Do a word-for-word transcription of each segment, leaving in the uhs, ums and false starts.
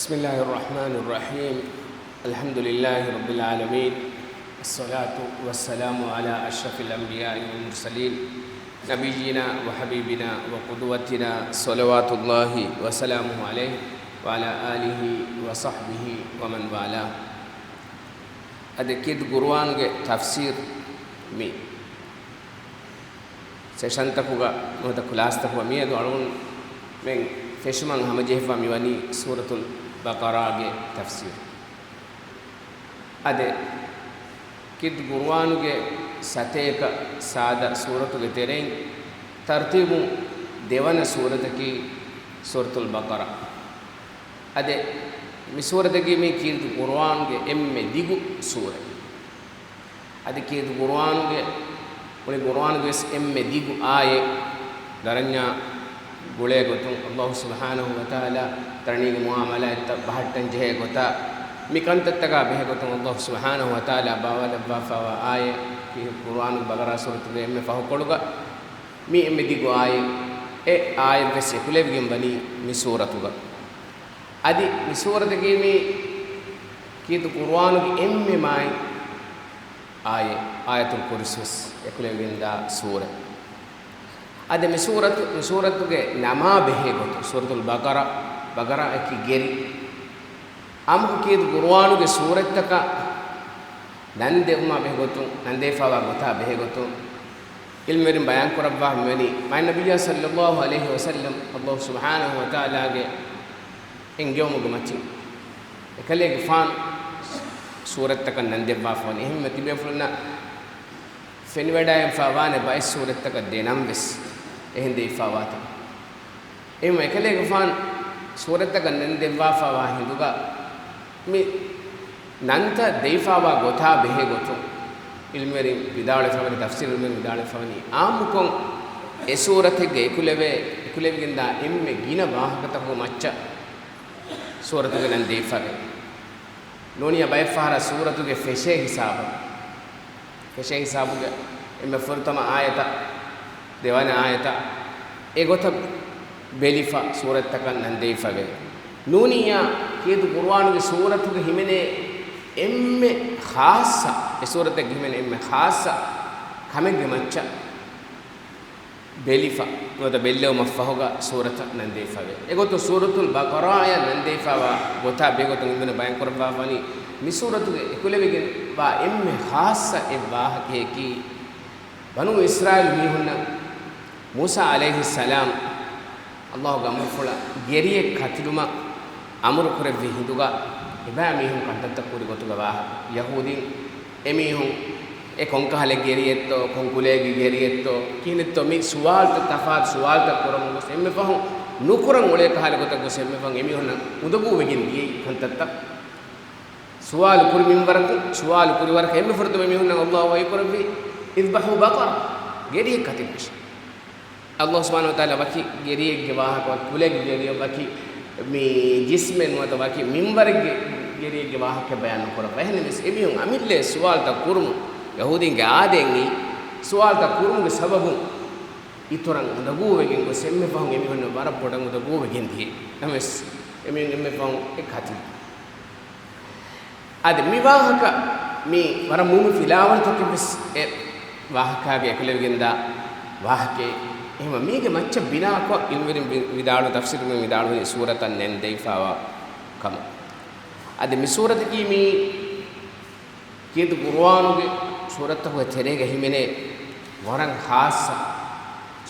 بسم الله الرحمن الرحيم. الحمد لله رب العالمين. الصلاة والسلام على أشرف الأنبياء والمرسلين. نبينا وحبيبنا وقدوتنا صلوات الله وسلامه عليه وعلى آله وصحبه ومن والاه. އަދި ކީރިތި ޤުރުއާންގެ ތަފްސީރު މި ސެޝަންތަކުގަ ނުވަތަ ކްލާސްތަކުގަ މިއަދު އަޅުގަނޑުމެން ފެށުމަށް ހަމަޖެހިފަ މިވަނީ ސޫރަތުލް ބަޤަރާގެ ތަފްސީރު. އަދި ކީރިތި ޤުރުއާނުގެ ސަތޭކަ ސާދަ ސޫރަތުގެ ތެރެއިން ތަރުތީބުން ދެވަނަ ސޫރަތަކީ ސޫރަތުލް ބަޤަރާ. އަދި މި ސޫރަތަކީ މި ކީރިތި ޤުރުއާންގެ އެންމެ ދިގު ސޫރަތް. އަދި ކީރިތި ޤުރުއާނުގެ، މުޅި ޤުރުއާނުގެ ވެސް އެންމެ ދިގު އާޔަތް ދަރަންޏާ ގުޅޭ ގޮތުން، އަލްލާހު ސުބްޙާނަހު ވަތަޢާލާ ދަރަނީގެ މުޢާމަލާތްތައް ބަހައްޓަން ޖެހޭ ގޮތާ، މި ކަންތައްތަކާ ބެހޭ ގޮތުން އަލްލާހު ސުބްޙާނަހު ވަތަޢާލާ ބާވާލައްވާފައިވާ އާޔަތް ކީރިތި ޤުރުއާނުގެ ބަޤަރާ ސޫރަތުގެ އެންމެ ފަހުކޮޅުގަ މި އެންމެ ދިގު އާޔަތް. އެ އާޔަތް ވެސް އެކުލެވިގެން ވަނީ މި ސޫރަތުގަ. އަދި މި ސޫރަތަކީ މި ކީރިތި ޤުރުއާނުގެ އެންމެ މާތް އާޔަތް، އާޔަތުލް ކުރްސި ވެސް އެކުލެވިގެންދާ ސޫރަތް. އަދި މި ސޫރަތު، މި ސޫރަތުގެ ނަމާ ބެހޭ ގޮތުން، ސޫރަތުލް ބަޤަރާ، ބަޤަރާއަކީ ގެރި. އާއްމުކޮށް ކީރިތި ޤުރުއާނުގެ ސޫރަތްތަކަށް ނަން ދެވުމާ ބެހޭ ގޮތުން، ނަން ދެވިފައިވާ ގޮތާ ބެހޭ ގޮތުން، ޢިލްމުވެރިން ބަޔާން ކުރައްވާ މިވަނީ، މާތް ނަބިއްޔާ ޞައްލައްލާހު ޢަލައިހި ވަސައްލަމް، އަލްލާހު ސުބްޙާނަހު ވަތަޢާލާގެ އެންގެވުމުގެ މަތިން އެކަލޭގެފާނު ސޫރަތްތަކަށް ނަން ދެއްވާފަވަނީ. އެހެންވެ ތިބޭފުޅުންނަށް ފެނިވަޑައިގެންފައިވާނެ ބައެއް ސޫރަތްތަކަށް ދެ ނަން ވެސް އެހެން ދެވިފައިވާތީ. އެހެންވެ އެކަލޭގެފާނު ސޫރަތްތަކަށް ނަން ދެއްވާފައިވާ ހިނދުގަ މި ނަންތައް ދެވިފައިވާ ގޮތާ ބެހޭ ގޮތުން ޢިލްމުވެރިން ވިދާޅުވެފަވަނީ، ތަފްސީރު ޢިލްމުވެރިން ވިދާޅުވެފަވަނީ، އާއްމުކޮށް އެ ސޫރަތެއްގެ އެކުލެވޭ، އެކުލެވިގެންދާ އެންމެ ގިނަ ވާހަކަތަކުގެ މައްޗަށް ސޫރަތުގެ ނަން ދެވިފަވޭ. ނޫނީ ބައެއް ފަހަރަށް ސޫރަތުގެ ފެށޭ ހިސާބަށް، ފެށޭ ހިސާބުގެ އެންމެ ފުރަތަމަ އާޔަތަށް، ދެވަނަ އާޔަތަށް، އެގޮތަށް ބެލިފަ ސޫރަތްތަކަށް ނަން ދެވިފަވޭ. ނޫނިއްޔާ ކީރިތި ޤުރުއާނުގެ ސޫރަތުގެ ހިމެނޭ އެންމެ ޚާއްޞަ، އެ ސޫރަތެއްގެ ހިމެނޭ އެންމެ ޚާއްޞަ ކަމެއްގެ މައްޗަށް ބެލިފަ ނުވަތަ ބެއްލެވުމަށްފަހުގަ ސޫރަތަށް ނަން ދެވިފަވޭ. އެގޮތުން ސޫރަތުލް ބަޤަރާއަށް ނަން ދެވިފައިވާ ގޮތާ ބެހޭގޮތުން އިންމެން ބަޔާން ކުރައްވާފަވަނީ، މި ސޫރަތުގެ އެކުލެވިގެންވާ އެންމެ ޚާއްޞަ އެއް ވާހަކައަކީ، ބަނޫ އިސްރާއީލު މީހުންނަށް މޫސާ ޢަލައިހިއްސަލާމް އަލްލާހުގެ އަމުރުފުޅަށް ގެރިއެއް ކަތިލުމަށް އަމުރު ކުރެއްވި ހިނދުގަ އެބައިމީހުން ކަންތައްތައް ކުރި ގޮތުގަ ވާހަކަ. ޔަހޫދީން އެމީހުން އެ ކޮންކަހަލަ ގެރިއެއްތޯ، ކޮންކުލައިގެ ގެރިއެއްތޯ، ކިހިނެއްތޯ މި ސުވާލުތައް، ތަފާތު ސުވާލުތައް ކުރަމުން ގޮސް އެންމެ ފަހުން ނުކުރަން އުޅޭ ކަހަލަ ގޮތަށް ގޮސް އެންމެ ފަހުން އެމީހުންނަށް އުނދަގޫވެގެން ދިޔައީ ކަންތައްތައް. ސުވާލު ކުރި މިންވަރަކު، ސުވާލު ކުރި ވަރަކަށް އެންމެ ފުރަތަމަ މީހުންނަށް އަލްލާހު ވަޙީ ކުރެއްވީ، "اذبحوا بقرة." ގެރިއެއް ކަތިލުވެށި. އަލްލާހު ސުބްޙާނަހު ވަތަޢާލާ ވަކި ގެރިއެއްގެ ވާހަކަ، ވަކި ކުލައިގެ ގެރިއެއް، ވަކި މި ޖިސްމެއް ނުވަތަ ވަކި މިންވަރެއްގެ ގެރިއެއްގެ ވާހަކަ ބަޔާން ނުކުރައްވާ. އެހެންވެސް އެމީހުން އަމިއްލައަށް ސުވާލުތައް ކުރުމުން، ޔަހޫދީންގެ އާދައެއް އެއީ، ސުވާލުތައް ކުރުމުގެ ސަބަބުން އިތުރަށް އުނދަގޫވެގެން ގޮސް އެންމެ ފަހުން އެމީހުންނަށް ވަރަށް ބޮޑަށް އުނދަގޫވެގެން ދިޔަ. ނަމަވެސް އެމީހުން އެންމެ ފަހުން އެ ކަތިލު. އަދި މި ވާހަކަ މި ވަރަށް މޫމު ފިލާވަޅުތަކެއް ވެސް އެ ވާހަކާގެ އެކުލެވިގެންދާ ވާހަކައެއް. އެހެންވީމަ މީގެ މައްޗަށް ބިނާކޮށް އިލްމުވެރިން ވި-، ވިދާޅުވި، ތަފްސީރުވެރިން ވިދާޅުވި ސޫރަތަށް ނަން ދެވިފައިވާ ކަމަށް. އަދި މި ސޫރަތަކީ މީ ކީރިތި ޤުރުއާނުގެ ސޫރަތްތަކުގެ ތެރޭގަ ހިމެނޭ ވަރަށް ޚާއްޞަ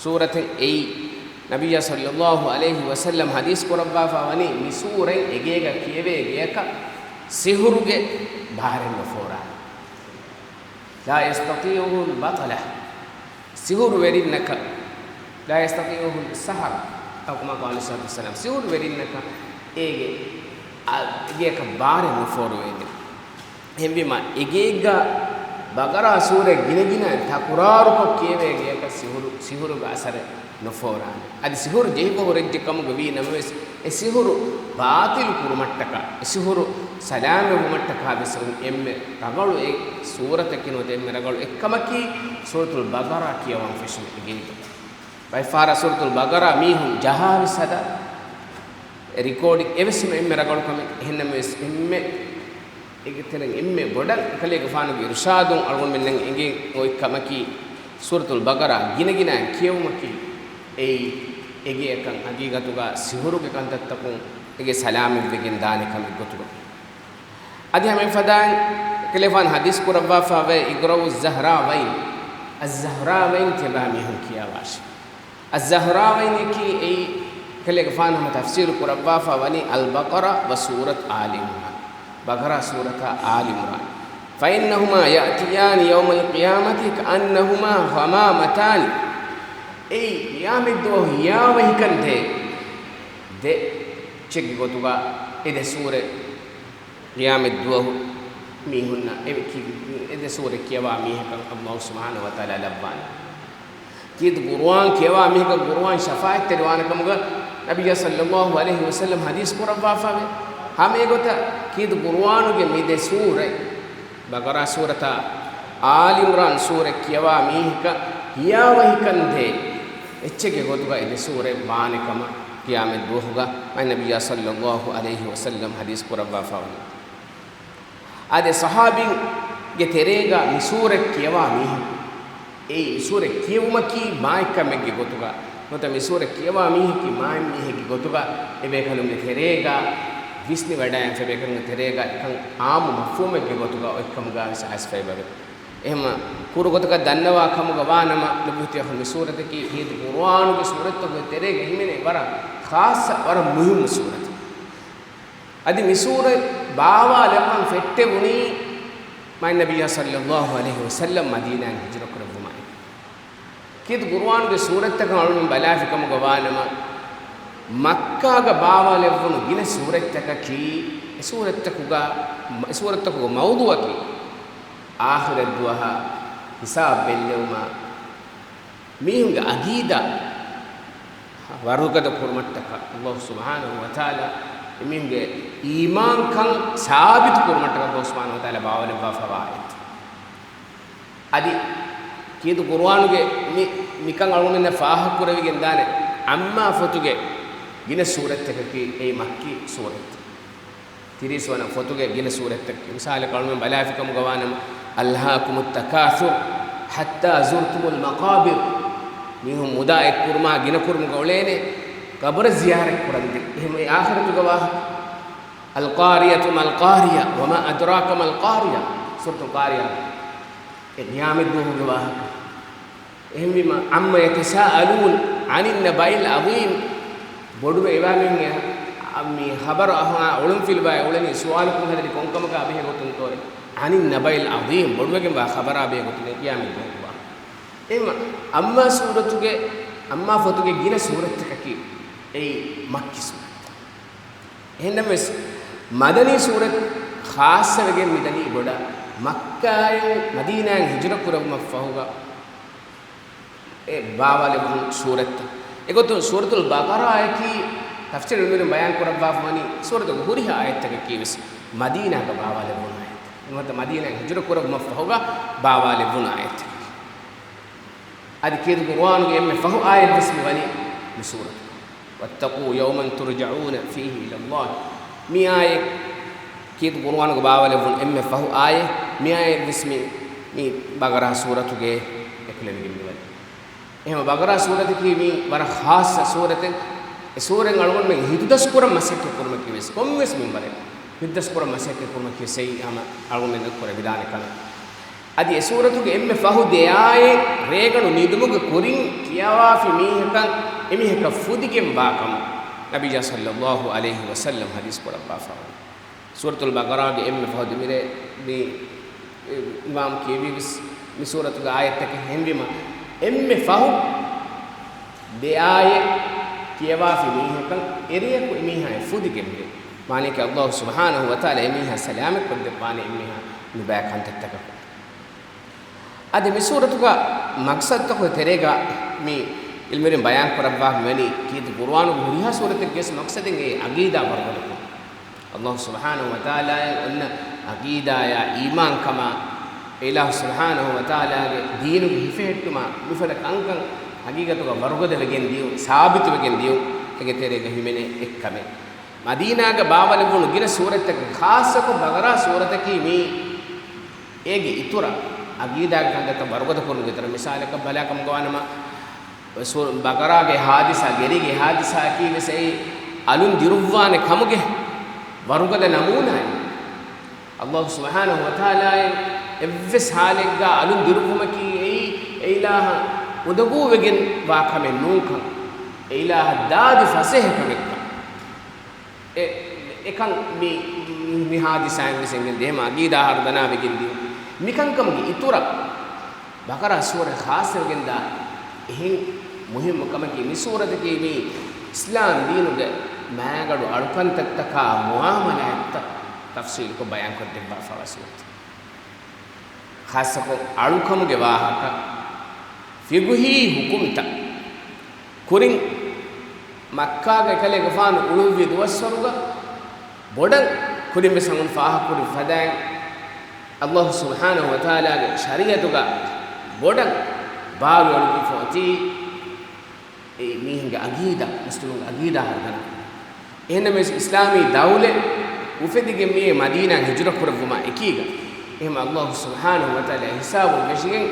ސޫރަތެއް އެއީ. ނަބިއްޔާ ޞައްލައްލާހު ޢަލައިހި ވަސައްލަމް ޙަދީޘް ކުރައްވާފަ ވަނީ، މި ސޫރަތް އެގޭގަ ކިޔެވޭ ގެޔަކަށް ސިހުރުގެ ބާރެއް ނުފޯރާނެ. لا يستطيعه البطلة. ސިހުރުވެރިންނަކަށް، لا يستطيعه السحرة، أو كما قال عليه الصلاة والسلام، ސިހުރުވެރިންނަކަށް އޭގެ އަ، ގެޔަކަށް ބާރެއް ނުފޯރުވޭނެ. އެހެންވީމަ، އެގޭގަ ބަޤަރާ ސޫރަތް ގިނަގިނައިން ތަކުރާރުކޮށް ކިޔެވޭ ގެޔަކަށް ސިހުރު، ސިހުރުގެ އަސަރެއް ނުފޯރާނެ. އަދި ސިހުރު ޖެހިފަ ހުރެއްޖެ ކަމުގަ ވީ ނަމަވެސް، އެ ސިހުރު ބާޠިލު ކުރުމަށްޓަކާ، އެ ސިހުރު ސަލާމަތްވުމަށްޓަކާ ވެސް އެންމެ ރަގަޅު އެއް ސޫރަތަކީ ނުވަތަ އެންމެ ރަގަޅު އެއްކަމަކީ ސޫރަތުލް ބަޤަރާ ކިޔަވަން ފެށުން އެގޭގަ. ބައެއް ފަހަރަށް ސޫރަތުލް ބަޤަރާ މީހުން ޖަހާވެސް ހަދާ. ރިކޯޑިން އެވެސް ހަމަ އެންމެ ރަނގަޅު ކަމެއް. އެހެންނަމަވެސް އެންމެ އޭގެ ތެރެއިން އެންމެ ބޮޑަށް އެކަލޭގެފާނުގެ އިރުޝާދުން އަޅުގަނޑުމެންނަށް އެނގެން އޮތް ކަމަކީ، ސޫރަތުލް ބަޤަރާ ގިނަގިނައިން ކިޔެވުމަކީ، އެއީ އެގެއަކަށް ހަގީގަތުގަ ސިހުރުގެ ކަންތައްތަކުން އެގެ ސަލާމަތްވެގެން ދާނެ ކަމެއް ގޮތުގަ. އަދި ހަމަ އެފަދައިން އެކަލޭގެފާނު ޙަދީޘް ކުރައްވާފައިވޭ، اقرؤوا الزهراوين، އައްޒަހްރާވައިން ތިޔަބައިމީހުން ކިޔާވާށި. އައްޒަހްރާވައިން އަކީ އެއީ އެކަލޭގެފާނު ހަމަ ތަފްސީރު ކުރައްވާފަ ވަނީ އަލްބަޤަރާ ވަ ސޫރަތު އާލި ޢިމްރާން. ބަޤަރާ ސޫރަތާ އާލި ޢިމްރާން. فإنهما يأتيان يوم القيامة كأنهما غمامتان. އެއީ ޤިޔާމަތްދުވަހު ހިޔާވަހިކަން ދޭ ދެ އެއްޗެއްގެ ގޮތުގަ އެ ދެ ސޫރަތް ޤިޔާމަތްދުވަހު މީހުންނަށް އެ ކި-، އެ ދެ ސޫރަތް ކިޔަވާ މީހަކަށް ﷲ ސުބްޙާނަހޫ ވަތަޢާލާ ލައްވާނެ. ކީރިތި ޤުރުއާން ކިޔަވާ މީހަކަށް ޤުރުއާން ޝަފާޢަތްތެރިވާނެ ކަމުގަ ނަބިއްޔާ ޞައްލައްލާހު ޢަލައިހި ވަސައްލަމް ޙަދީޘް ކުރައްވާފައެވެ. ހަމަ އެގޮތަށް ކީރިތި ޤުރުއާނުގެ މި ދެ ސޫރަތް، ބަޤަރާ ސޫރަތާ އާލި ޢިމްރާން ސޫރަތް ކިޔަވާ މީހަކަށް ހިޔާވަހިކަން ދޭ އެއްޗެއްގެ ގޮތުގަ އެ ދެ ސޫރަތް ވާނެ ކަމަށް ޤިޔާމަތްދުވަހުގަ މާތް ނަބިއްޔާ ޞައްލައްލާހު ޢަލައިހި ވަސައްލަމް ޙަދީޘް ކުރައްވާފަ ވަނީ. އާދެ، ޞަޙާބީންގެ ތެރޭގަ މި ސޫރަތް ކިޔަވާ މީހުން، އެއީ މި ސޫރަތް ކިޔެވުމަކީ މާތްކަމެއްގެ ގޮތުގަ، ނުވަތަ މި ސޫރަތް ކިޔަވާ މީހަކީ މާތް މީހެއްގެ ގޮތުގަ، އެބޭކަލުންގެ ތެރޭގަ ވިސްނިވަޑައިގެންފަ އެބޭކަލުންގެ ތެރޭގަ އެކަން ޢާއްމު މަފްހޫމެއްގެ ގޮތުގަ އޮތްކަމުގަ ވެސް އައިސްފައިވެއެވެ. އެހެން ކުރު ގޮތަކަށް ދަންނަވާ ކަމުގަ ވާނަމަ، ލޮބުވެތި އަޚުން، މި ސޫރަތަކީ ކީރިތި ޤުރުއާނުގެ ސޫރަތްތަކުގެ ތެރޭގަ ހިމެނޭ ވަރަށް ޚާއްޞަ، ވަރަށް މުހިއްމު ސޫރަތެއް. އަދި މި ސޫރަތް ބާވާލެއްވަން ފެއްޓެވުނީ މާތް ނަބިއްޔާ ޞައްލައްލާހު ޢަލައިހި ވަސައްލަމް މަދީނާއިން ހިޖުރަ ކުރެއްވުމާއި. ކީރިތި ޤުރުއާނުގެ ސޫރަތްތަކަށް އަޅުގަނޑު ބަލާފި ކަމުގަ ވާނަމަ، މައްކާގަ ބާވާލެއްވުނު ގިނަ ސޫރަތްތަކަކީ، އެ ސޫރަތްތަކުގަ، އެ ސޫރަތްތަކުގެ މައުޟޫޢަކީ، އާޚިރަތްދުވަހަށް ހިސާބު ބެއްލެވުމަށް މީހުންގެ ޢަޤީދާ ވަރުގަދަ ކުރުމަށްޓަކާ، ﷲ ސުބްޙާނަހޫ ވަތަޢާލާ އެމީހުންގެ އީމާންކަން ސާބިތު ކުރުމަށްޓަކާ ﷲ ސުބްޙާނަހޫ ވަތަޢާލާ ބާވަލައްވާފަވާ އެއް. އަދި ކީރިތި ޤުރުއާނުގެ މި، މިކަން އަޅުގަނޑުމެންނަށް ފާހަގަކުރެވިގެން ދާނެ ޢާއްމާ ފޮތުގެ ގިނަ ސޫރަތްތަކަކީ އެއީ މައްކީ ސޫރަތް. ތިރީސް ވަނަ ފޮތުގެ ގިނަ ސޫރަތްތަކަކީ، މިސާލަކަށް އަޅުމެން ބަލާފިކަމުގަ ވާނަމަ، ألهاكم التكاثر حتى زرتم المقابر. މީހުން މުދާ އެއްކުރުމާ ގިނަކުރުމުގަ އުޅޭނެ ޤަބުރަށް ޒިޔާރަތް ކުރަންދެން. އެހެން އެ އާޚިރަތުގަ ވާހަކަ، القارية ما القارية وما أدراك ما القارية. ސޫރަތުލް ޤާރިޢާ. އެ ޤިޔާމަތްދުވަހުގެ ވާހަކަ. އެހެންވީމަ، عم يتساءلون عن النبأ العظيم. ބޮޑުވެ އެވާމީހުން އެ، އަ، މި ޚަބަރު އަހާ އުޅުންފިލުވާ އުޅެނީ ސުވާލުކުރުން ހަދަނީ ކޮންކަމަކާ ބެހޭ ގޮތުންތޯއޭ؟ عن النبأ العظيم، ބޮޑުވެގެންވާ ޚަބަރާ ބެހޭ ގޮތުން ޤިޔާމަތްދުވަހުގަ. އެހެންވީމަ، ޢާއްމާ ސޫރަތުގެ، ޢާއްމާ ފޮތުގެ ގިނަ ސޫރަތްތަކަކީ އެއީ މައްކީ ސޫރަތްތައް. އެހެންނަމަވެސް، މަދަނީ ސޫރަތް ޚާއްޞަވެގެން މިދަނީ ބޮޑަށް މައްކާއިން މަދީނާއިން ހިޖުރަ ކުރެއްވުމަށްފަހުގަ އެ ބާވާލެއްވުނު ސޫރަތްތައް. އެގޮތުން ސޫރަތުލް ބަޤަރާއަކީ ތަފްސީރު ޢިލްމުވެރިން ބަޔާން ކުރައްވާފަވަނީ ސޫރަތުގެ ހުރިހާ އާޔަތްތަކަކީ ވެސް މަދީނާގަ ބާވާލެއްވުނު އާޔަތްތައް. ނުވަތަ މަދީނާއިން ހިޖުރަ ކުރެއްވުމަށްފަހުގަ ބާވާލެއްވުނު އާޔަތްތަކެއް. އަދި ކީރިތި ޤުރުއާނުގެ އެންމެ ފަހު އާޔަތް ވެސް މި ވަނީ މި ސޫރަތު. واتقوا يوما ترجعون فيه إلى الله. މި އާޔަތް ކީރިތި ޤުރުއާނުގަ ބާވާލެއްވުނު އެންމެ ފަހު އާޔަތް. މި އާޔަތް ވެސް މި، މި ބަޤަރާ ސޫރަތުގެ އެކުލެވިގެން މިވަނީ. އެހެން ބަޤަރާ ސޫރަތަކީ މީ ވަރަށް ޚާއްޞަ ސޫރަތެއް. އެ ސޫރަތް އަޅުގަނޑުމެން ހިތުދަސްކުރަން މަސައްކަތް ކުރުމަކީ ވެސް ކޮންމެވެސް މިންވަރެއް ހިތުދަސްކުރަން މަސައްކަތް ކުރުމަކީ ވެސް އެއީ ހަމަ އަޅުގަނޑުމެން ކުރެވިދާނެ ކަމެއް. އަދި އެ ސޫރަތުގެ އެންމެ ފަހު ދެ އާޔަތް ރޭގަނޑު ނިދުމުގެ ކުރިން ކިޔަވާފި މީހަކަށް އެމީހަކަށް ފުދިގެންވާ ކަމަށް ނަބިއްޔާ ޞައްލައްލާހު ޢަލައިހި ވަސައްލަމް ޙަދީޘް ކުރައްވާފަ ވަނީ. ސޫރަތުލް ބަޤަރާގެ އެންމެ ފަހު ދެ މިރޭ މި އިމާމް ކިޔެވީ ވެސް މި ސޫރަތުގެ އާޔަތްތަކެއް. އެހެންވީމަ، އެންމެ ފަހު ދެ އާޔަތް ކިޔަވާފި މީހަކަށް އެރެއަކު އެމީހާ އެ ފުދިގެންވޭ. މާނައަކީ ﷲ ސުބްޙާނަހޫ ވަތަޢާލާ އެމީހާ ސަލާމަތް ކޮށްދެއްވާނެ އެމީހާ ނުބައި ކަންތައްތަކަކުން. އަދި މި ސޫރަތުގަ މަޤްޞަދުތަކުގެ ތެރޭގަ މި ޢިލްމުވެރިން ބަޔާން ކުރައްވާފަ ވަނީ، ކީރިތި ޤުރުއާނުގެ ހުރިހާ ސޫރަތެއްގެ ވެސް މަޤްޞަދެއް އެއީ ޢަޤީދާ ވަރުގަދަކުރުން. ﷲ ސުބްޙާނަހޫ ވަތަޢާލާއަށް އޮންނަ ޢަޤީދާޔާ އީމާންކަމާ، އެ އިލާހު ސުބްޙާނަހޫ ވަތަޢާލާގެ ދީނުގެ ހިފެހެއްޓުމާ، މިފަދަ ކަންކަން ޙަޤީޤަތުގަ ވަރުގަދަ ވެގެން ދިޔުން، ސާބިތު ވެގެން ދިޔުން، އޭގެ ތެރޭގަ ހިމެނޭ އެއްކަމެއް. މަދީނާގަ ބާވަލެއްވުނު ގިނަ ސޫރަތްތަކެއް، ޚާއްޞަކޮށް ބަގަރާ ސޫރަތަކީ މީ އޭގެ އިތުރަށް އަގީދާގެ ކަންތައްތައް ވަރުގަދަ ކުރުމުގެ އިތުރަށް. މިސާލަކަށް ބަލާކަމުގަ ވާނަމަ، ސޫ-، ބަގަރާގެ ހާދިސާ، ގެރީގެ ހާދިސާއަކީ ވެސް އެއީ އަލުން ދިރުއްވާނެ ކަމުގެ ވަރުގަދަ ނަމޫނާއެއް. އައްލާހު ސުބްޙާނަހު ވަތަޢާލާއަށް އެއްވެސް ޙާލެއްގަ އަލުން ދިރުއްވުމަކީ އެއީ އެއިލާހަށް އުނދަގޫވެގެން ވާ ކަމެއް ނޫންކަން، އެއިލާހަށް ދާދި ފަސޭހަ ކަމެއްކަން. އެ، އެކަން މި، މި ހާދިސާއިން ވެސް އެނގެން ދޭ އެހެން އަގީދާ ހަރުދަނާވެގެން ދިޔުން. މިކަންކަމުގެ އިތުރަށް ބަގަރާ ސޫރަ ޚާއްޞަވެގެންދާ އެހެން މުހިއްމު ކަމަކީ، މި ސޫރަތަކީ މީ އިސްލާމް ދީނުގެ މާގަނޑު އަޅުކަންތައްތަކާ މުޢާމަލާތްތައް ތަފްޞީލުކޮށް ބަޔާންކޮށްދެއްވާފަވާ ސޫރަތެއް. ޚާއްޞަކޮށް އަޅުކަމުގެ ވާހަކަ، ފިޤުހީ ޙުކުމްތައް. ކުރިން މައްކާގަ އެކަލޭގެފާނު އުޅުއްވި ދުވަސްވަރުގަ ބޮޑަށް ކުރިން ވެސް ހަމަ ފާހަގަކުރި ފަދައިން، އައްލާހު ސުބްޙާނަހު ވަތަޢާލާގެ ޝަރީޢަތުގަ ބޮޑަށް ބާރު އެޅުއްވިފަ އޮތީ އެ މީހުންގެ އަގީދާ، މުސްލިމުންގެ އަގީދާ ހަރުދަނާ. އެހެންނަމަވެސް، އިސްލާމީ ދައުލަތް އުފެދިގެން މިއީ މަދީނާއަށް ހިޖުރަ ކުރެއްވުމާ އެކީގަ. އެހެން އައްލާހު ސުބްޙާނަހު ވަތަޢާލާ ހިސާބުން ވެށިގެން،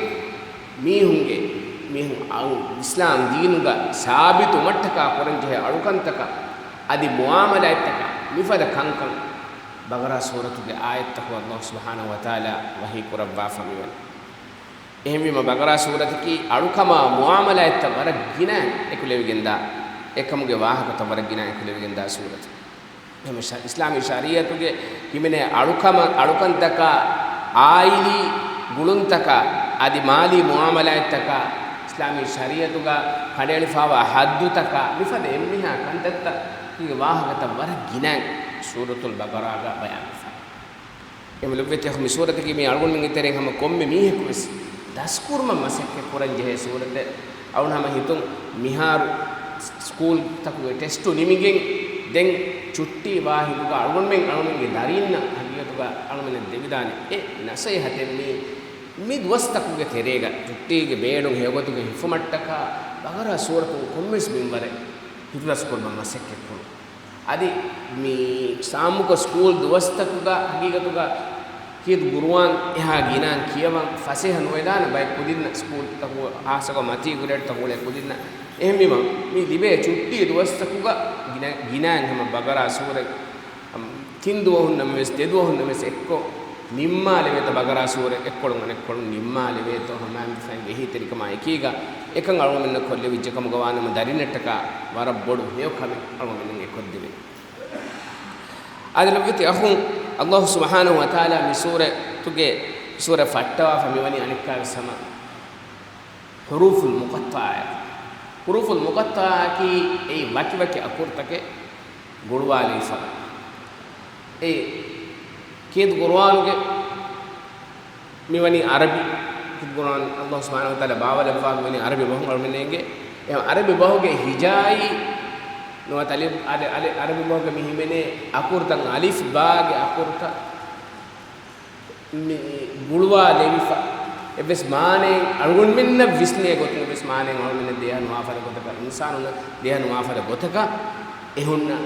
މީހުންގެ، މީހުން އައު އިސްލާމް ދީނުގަ ސާބިތުވުމަށްޓަކާ ކުރަންޖެހޭ އަޅުކަންތަކަށް، އަދި މުޢާމަލާތްތަކަށް މިފަދަ ކަންކަން ބަގަރާ ސޫރަތުގެ އާޔަތްތަކުން އައްލާހު ސުބްޙާނަހު ވަތަޢާލާ ވަޙީ ކުރައްވާފަ މިވަނީ. އެހެންވީމަ، ބަގަރާ ސޫރަތަކީ އަޅުކަމާ މުޢާމަލާތްތައް ވަރަށް ގިނައިން އެކުލެވިގެންދާ، އެކަމުގެ ވާހަކަތައް ވަރަށް ގިނައިން އެކުލެވިގެންދާ ސޫރަތެއް. އެހެން ޝަ-، އިސްލާމީ ޝަރީޢަތުގެ ހިމެނޭ އަޅުކަމަށް، އަޅުކަންތަކާ، އާއިލީ ގުޅުންތަކާ، އަދި މާލީ މުޢާމަލާތްތަކާ، އިސްލާމީ ޝަރީޢަތުގަ ކަނޑައެޅިފައިވާ ޙައްދުތަކާ، މިފަދަ އެންމެހާ ކަންތައްތަކުގެ ވާހަކަތައް ވަރަށް ގިނައިން ސޫރަތުލް ބަގަރާގަ ބަޔާންވެފަ. އެމަ ލޮބުވެތި އަޚު، މި ސޫރަތަކީ މީ އަޅުގަނޑުމެންގެ ތެރެއިން ހަމަ ކޮންމެ މީހަކު ވެސް ދަސްކުރުމަށް މަސައްކަތް ކުރަން ޖެހޭ ސޫރަތެއް. އަޅުގަނޑު ހަމަ ހިތުން މިހާރު ސް-، ސްކޫލްތަކުގެ ޓެސްޓު ނިމިގެން ދެން ޗުއްޓީ ވާ ހިނދުގަ އަޅުގަނޑުމެން، އަޅުގަނޑުމެންގެ ދަރީންނަށް ހަގީގަތުގަ އަޅުގަނޑުމެން ދެވިދާނެ އެ ނަސޭހަތެއް މީ، މި ދުވަސްތަކުގެ ތެރޭގަ ޗުއްޓީގެ ބޭނުން ހެޔޮގޮތުގަ ހިފުމަށްޓަކާ ބަގަރާ ސޫރަތުގެ ކޮންމެސް މިންވަރެއް ހިފްޒު ކުރުމަށް މަސައްކަތް ކުރުން. އަދި މި ސާމުކޮށް ސްކޫލް ދުވަސްތަކުގަ ހަގީގަތުގަ ކީރިތި ޤުރުއާން އެހާ ގިނައިން ކިޔަވަން ފަސޭހަ ނުވެދާނެ ބައެއް ކުދިންނަށް، ސްކޫލްތަކު ހާއްސަކޮށް މަތީ ގްރޭޑްތަކުގަ އުޅޭ ކުދިންނަށް. އެހެންވީމަ، މި ލިބޭ ޗުއްޓީ ދުވަސްތަކުގަ ގިނަ-، ގިނައިން ހަމަ ބަގަރާ ސޫރަތް ތިން ދުވަހުންނަމަވެސް، ދެ ދުވަހުންނަމަވެސް އެއްކޮށް ނިންމާލެވޭތޯ، ބަގަރާ ސޫރަތް އެއްކޮޅުން އަނެއްކޮޅުން ނިންމާލެވޭތޯ، ހަމައިން ވެފައި ވެހީތެރިކަމާ އެކީގަ އެކަން އަޅުގަނޑުމެންނަށް ކޮށްލެވިއްޖެ ކަމުގަ ވާނަމަ، ދަރިންނަށްޓަކާ ވަރަށް ބޮޑު ހެޔޮ ކަމެއް އަޅުގަނޑުމެން އެ ކޮށްދެވޭ. އާދެ ލޮބުވެތި އަޚުން، އައްލާހު ސުބްޙާނަހު ވަތަޢާލާ މި ސޫރަތުގެ، ސޫރަތް ފައްޓަވާފަ މިވަނީ އަނެއްކާވެސް ހަމަ ޙުރޫފުލް މުޤައްޠަޢާ. ޙުރޫފުލް މުޤައްޠަޢާއަކީ އެއީ ވަކިވަކި އަކުރުތަކެއް ގުޅުވާލެވިފަ. އެ ކީރިތި ޤުރުއާނުގެ މިވަނީ ޢަރަބި، ކީރިތި ޤުރުއާން އައްލާހު ސުބްޙާނަހު ވަތަޢާލާ ބާވަލައްވާ މިވަނީ ޢަރަބި ބަހުން އަޅުމެންނޭނގެ. އެ ޢަރަބި ބަހުގެ ހިޖާއީ ނުވަތަ ޢަލި-، ޢަލި-، ޢަރަބި ބަހުގެ މި ހިމެނޭ އަކުރުތައް، އަލިފް ބާގެ އަކުރުތައް މި ގުޅުވާލެވިފަ. އެއްވެސް މާނައެއް އަޅުގަނޑުމެންނަށް ވިސްނޭ ގޮތުން އެއްވެސް މާނައެއް އަޅުގަނޑުމެންނަށް ދޭހަނުވާފަދަ ގޮތަކަށް، އިންސާނުންނަށް ދޭހަނުވާފަދަ ގޮތަކަށް އެ ހުންނަ،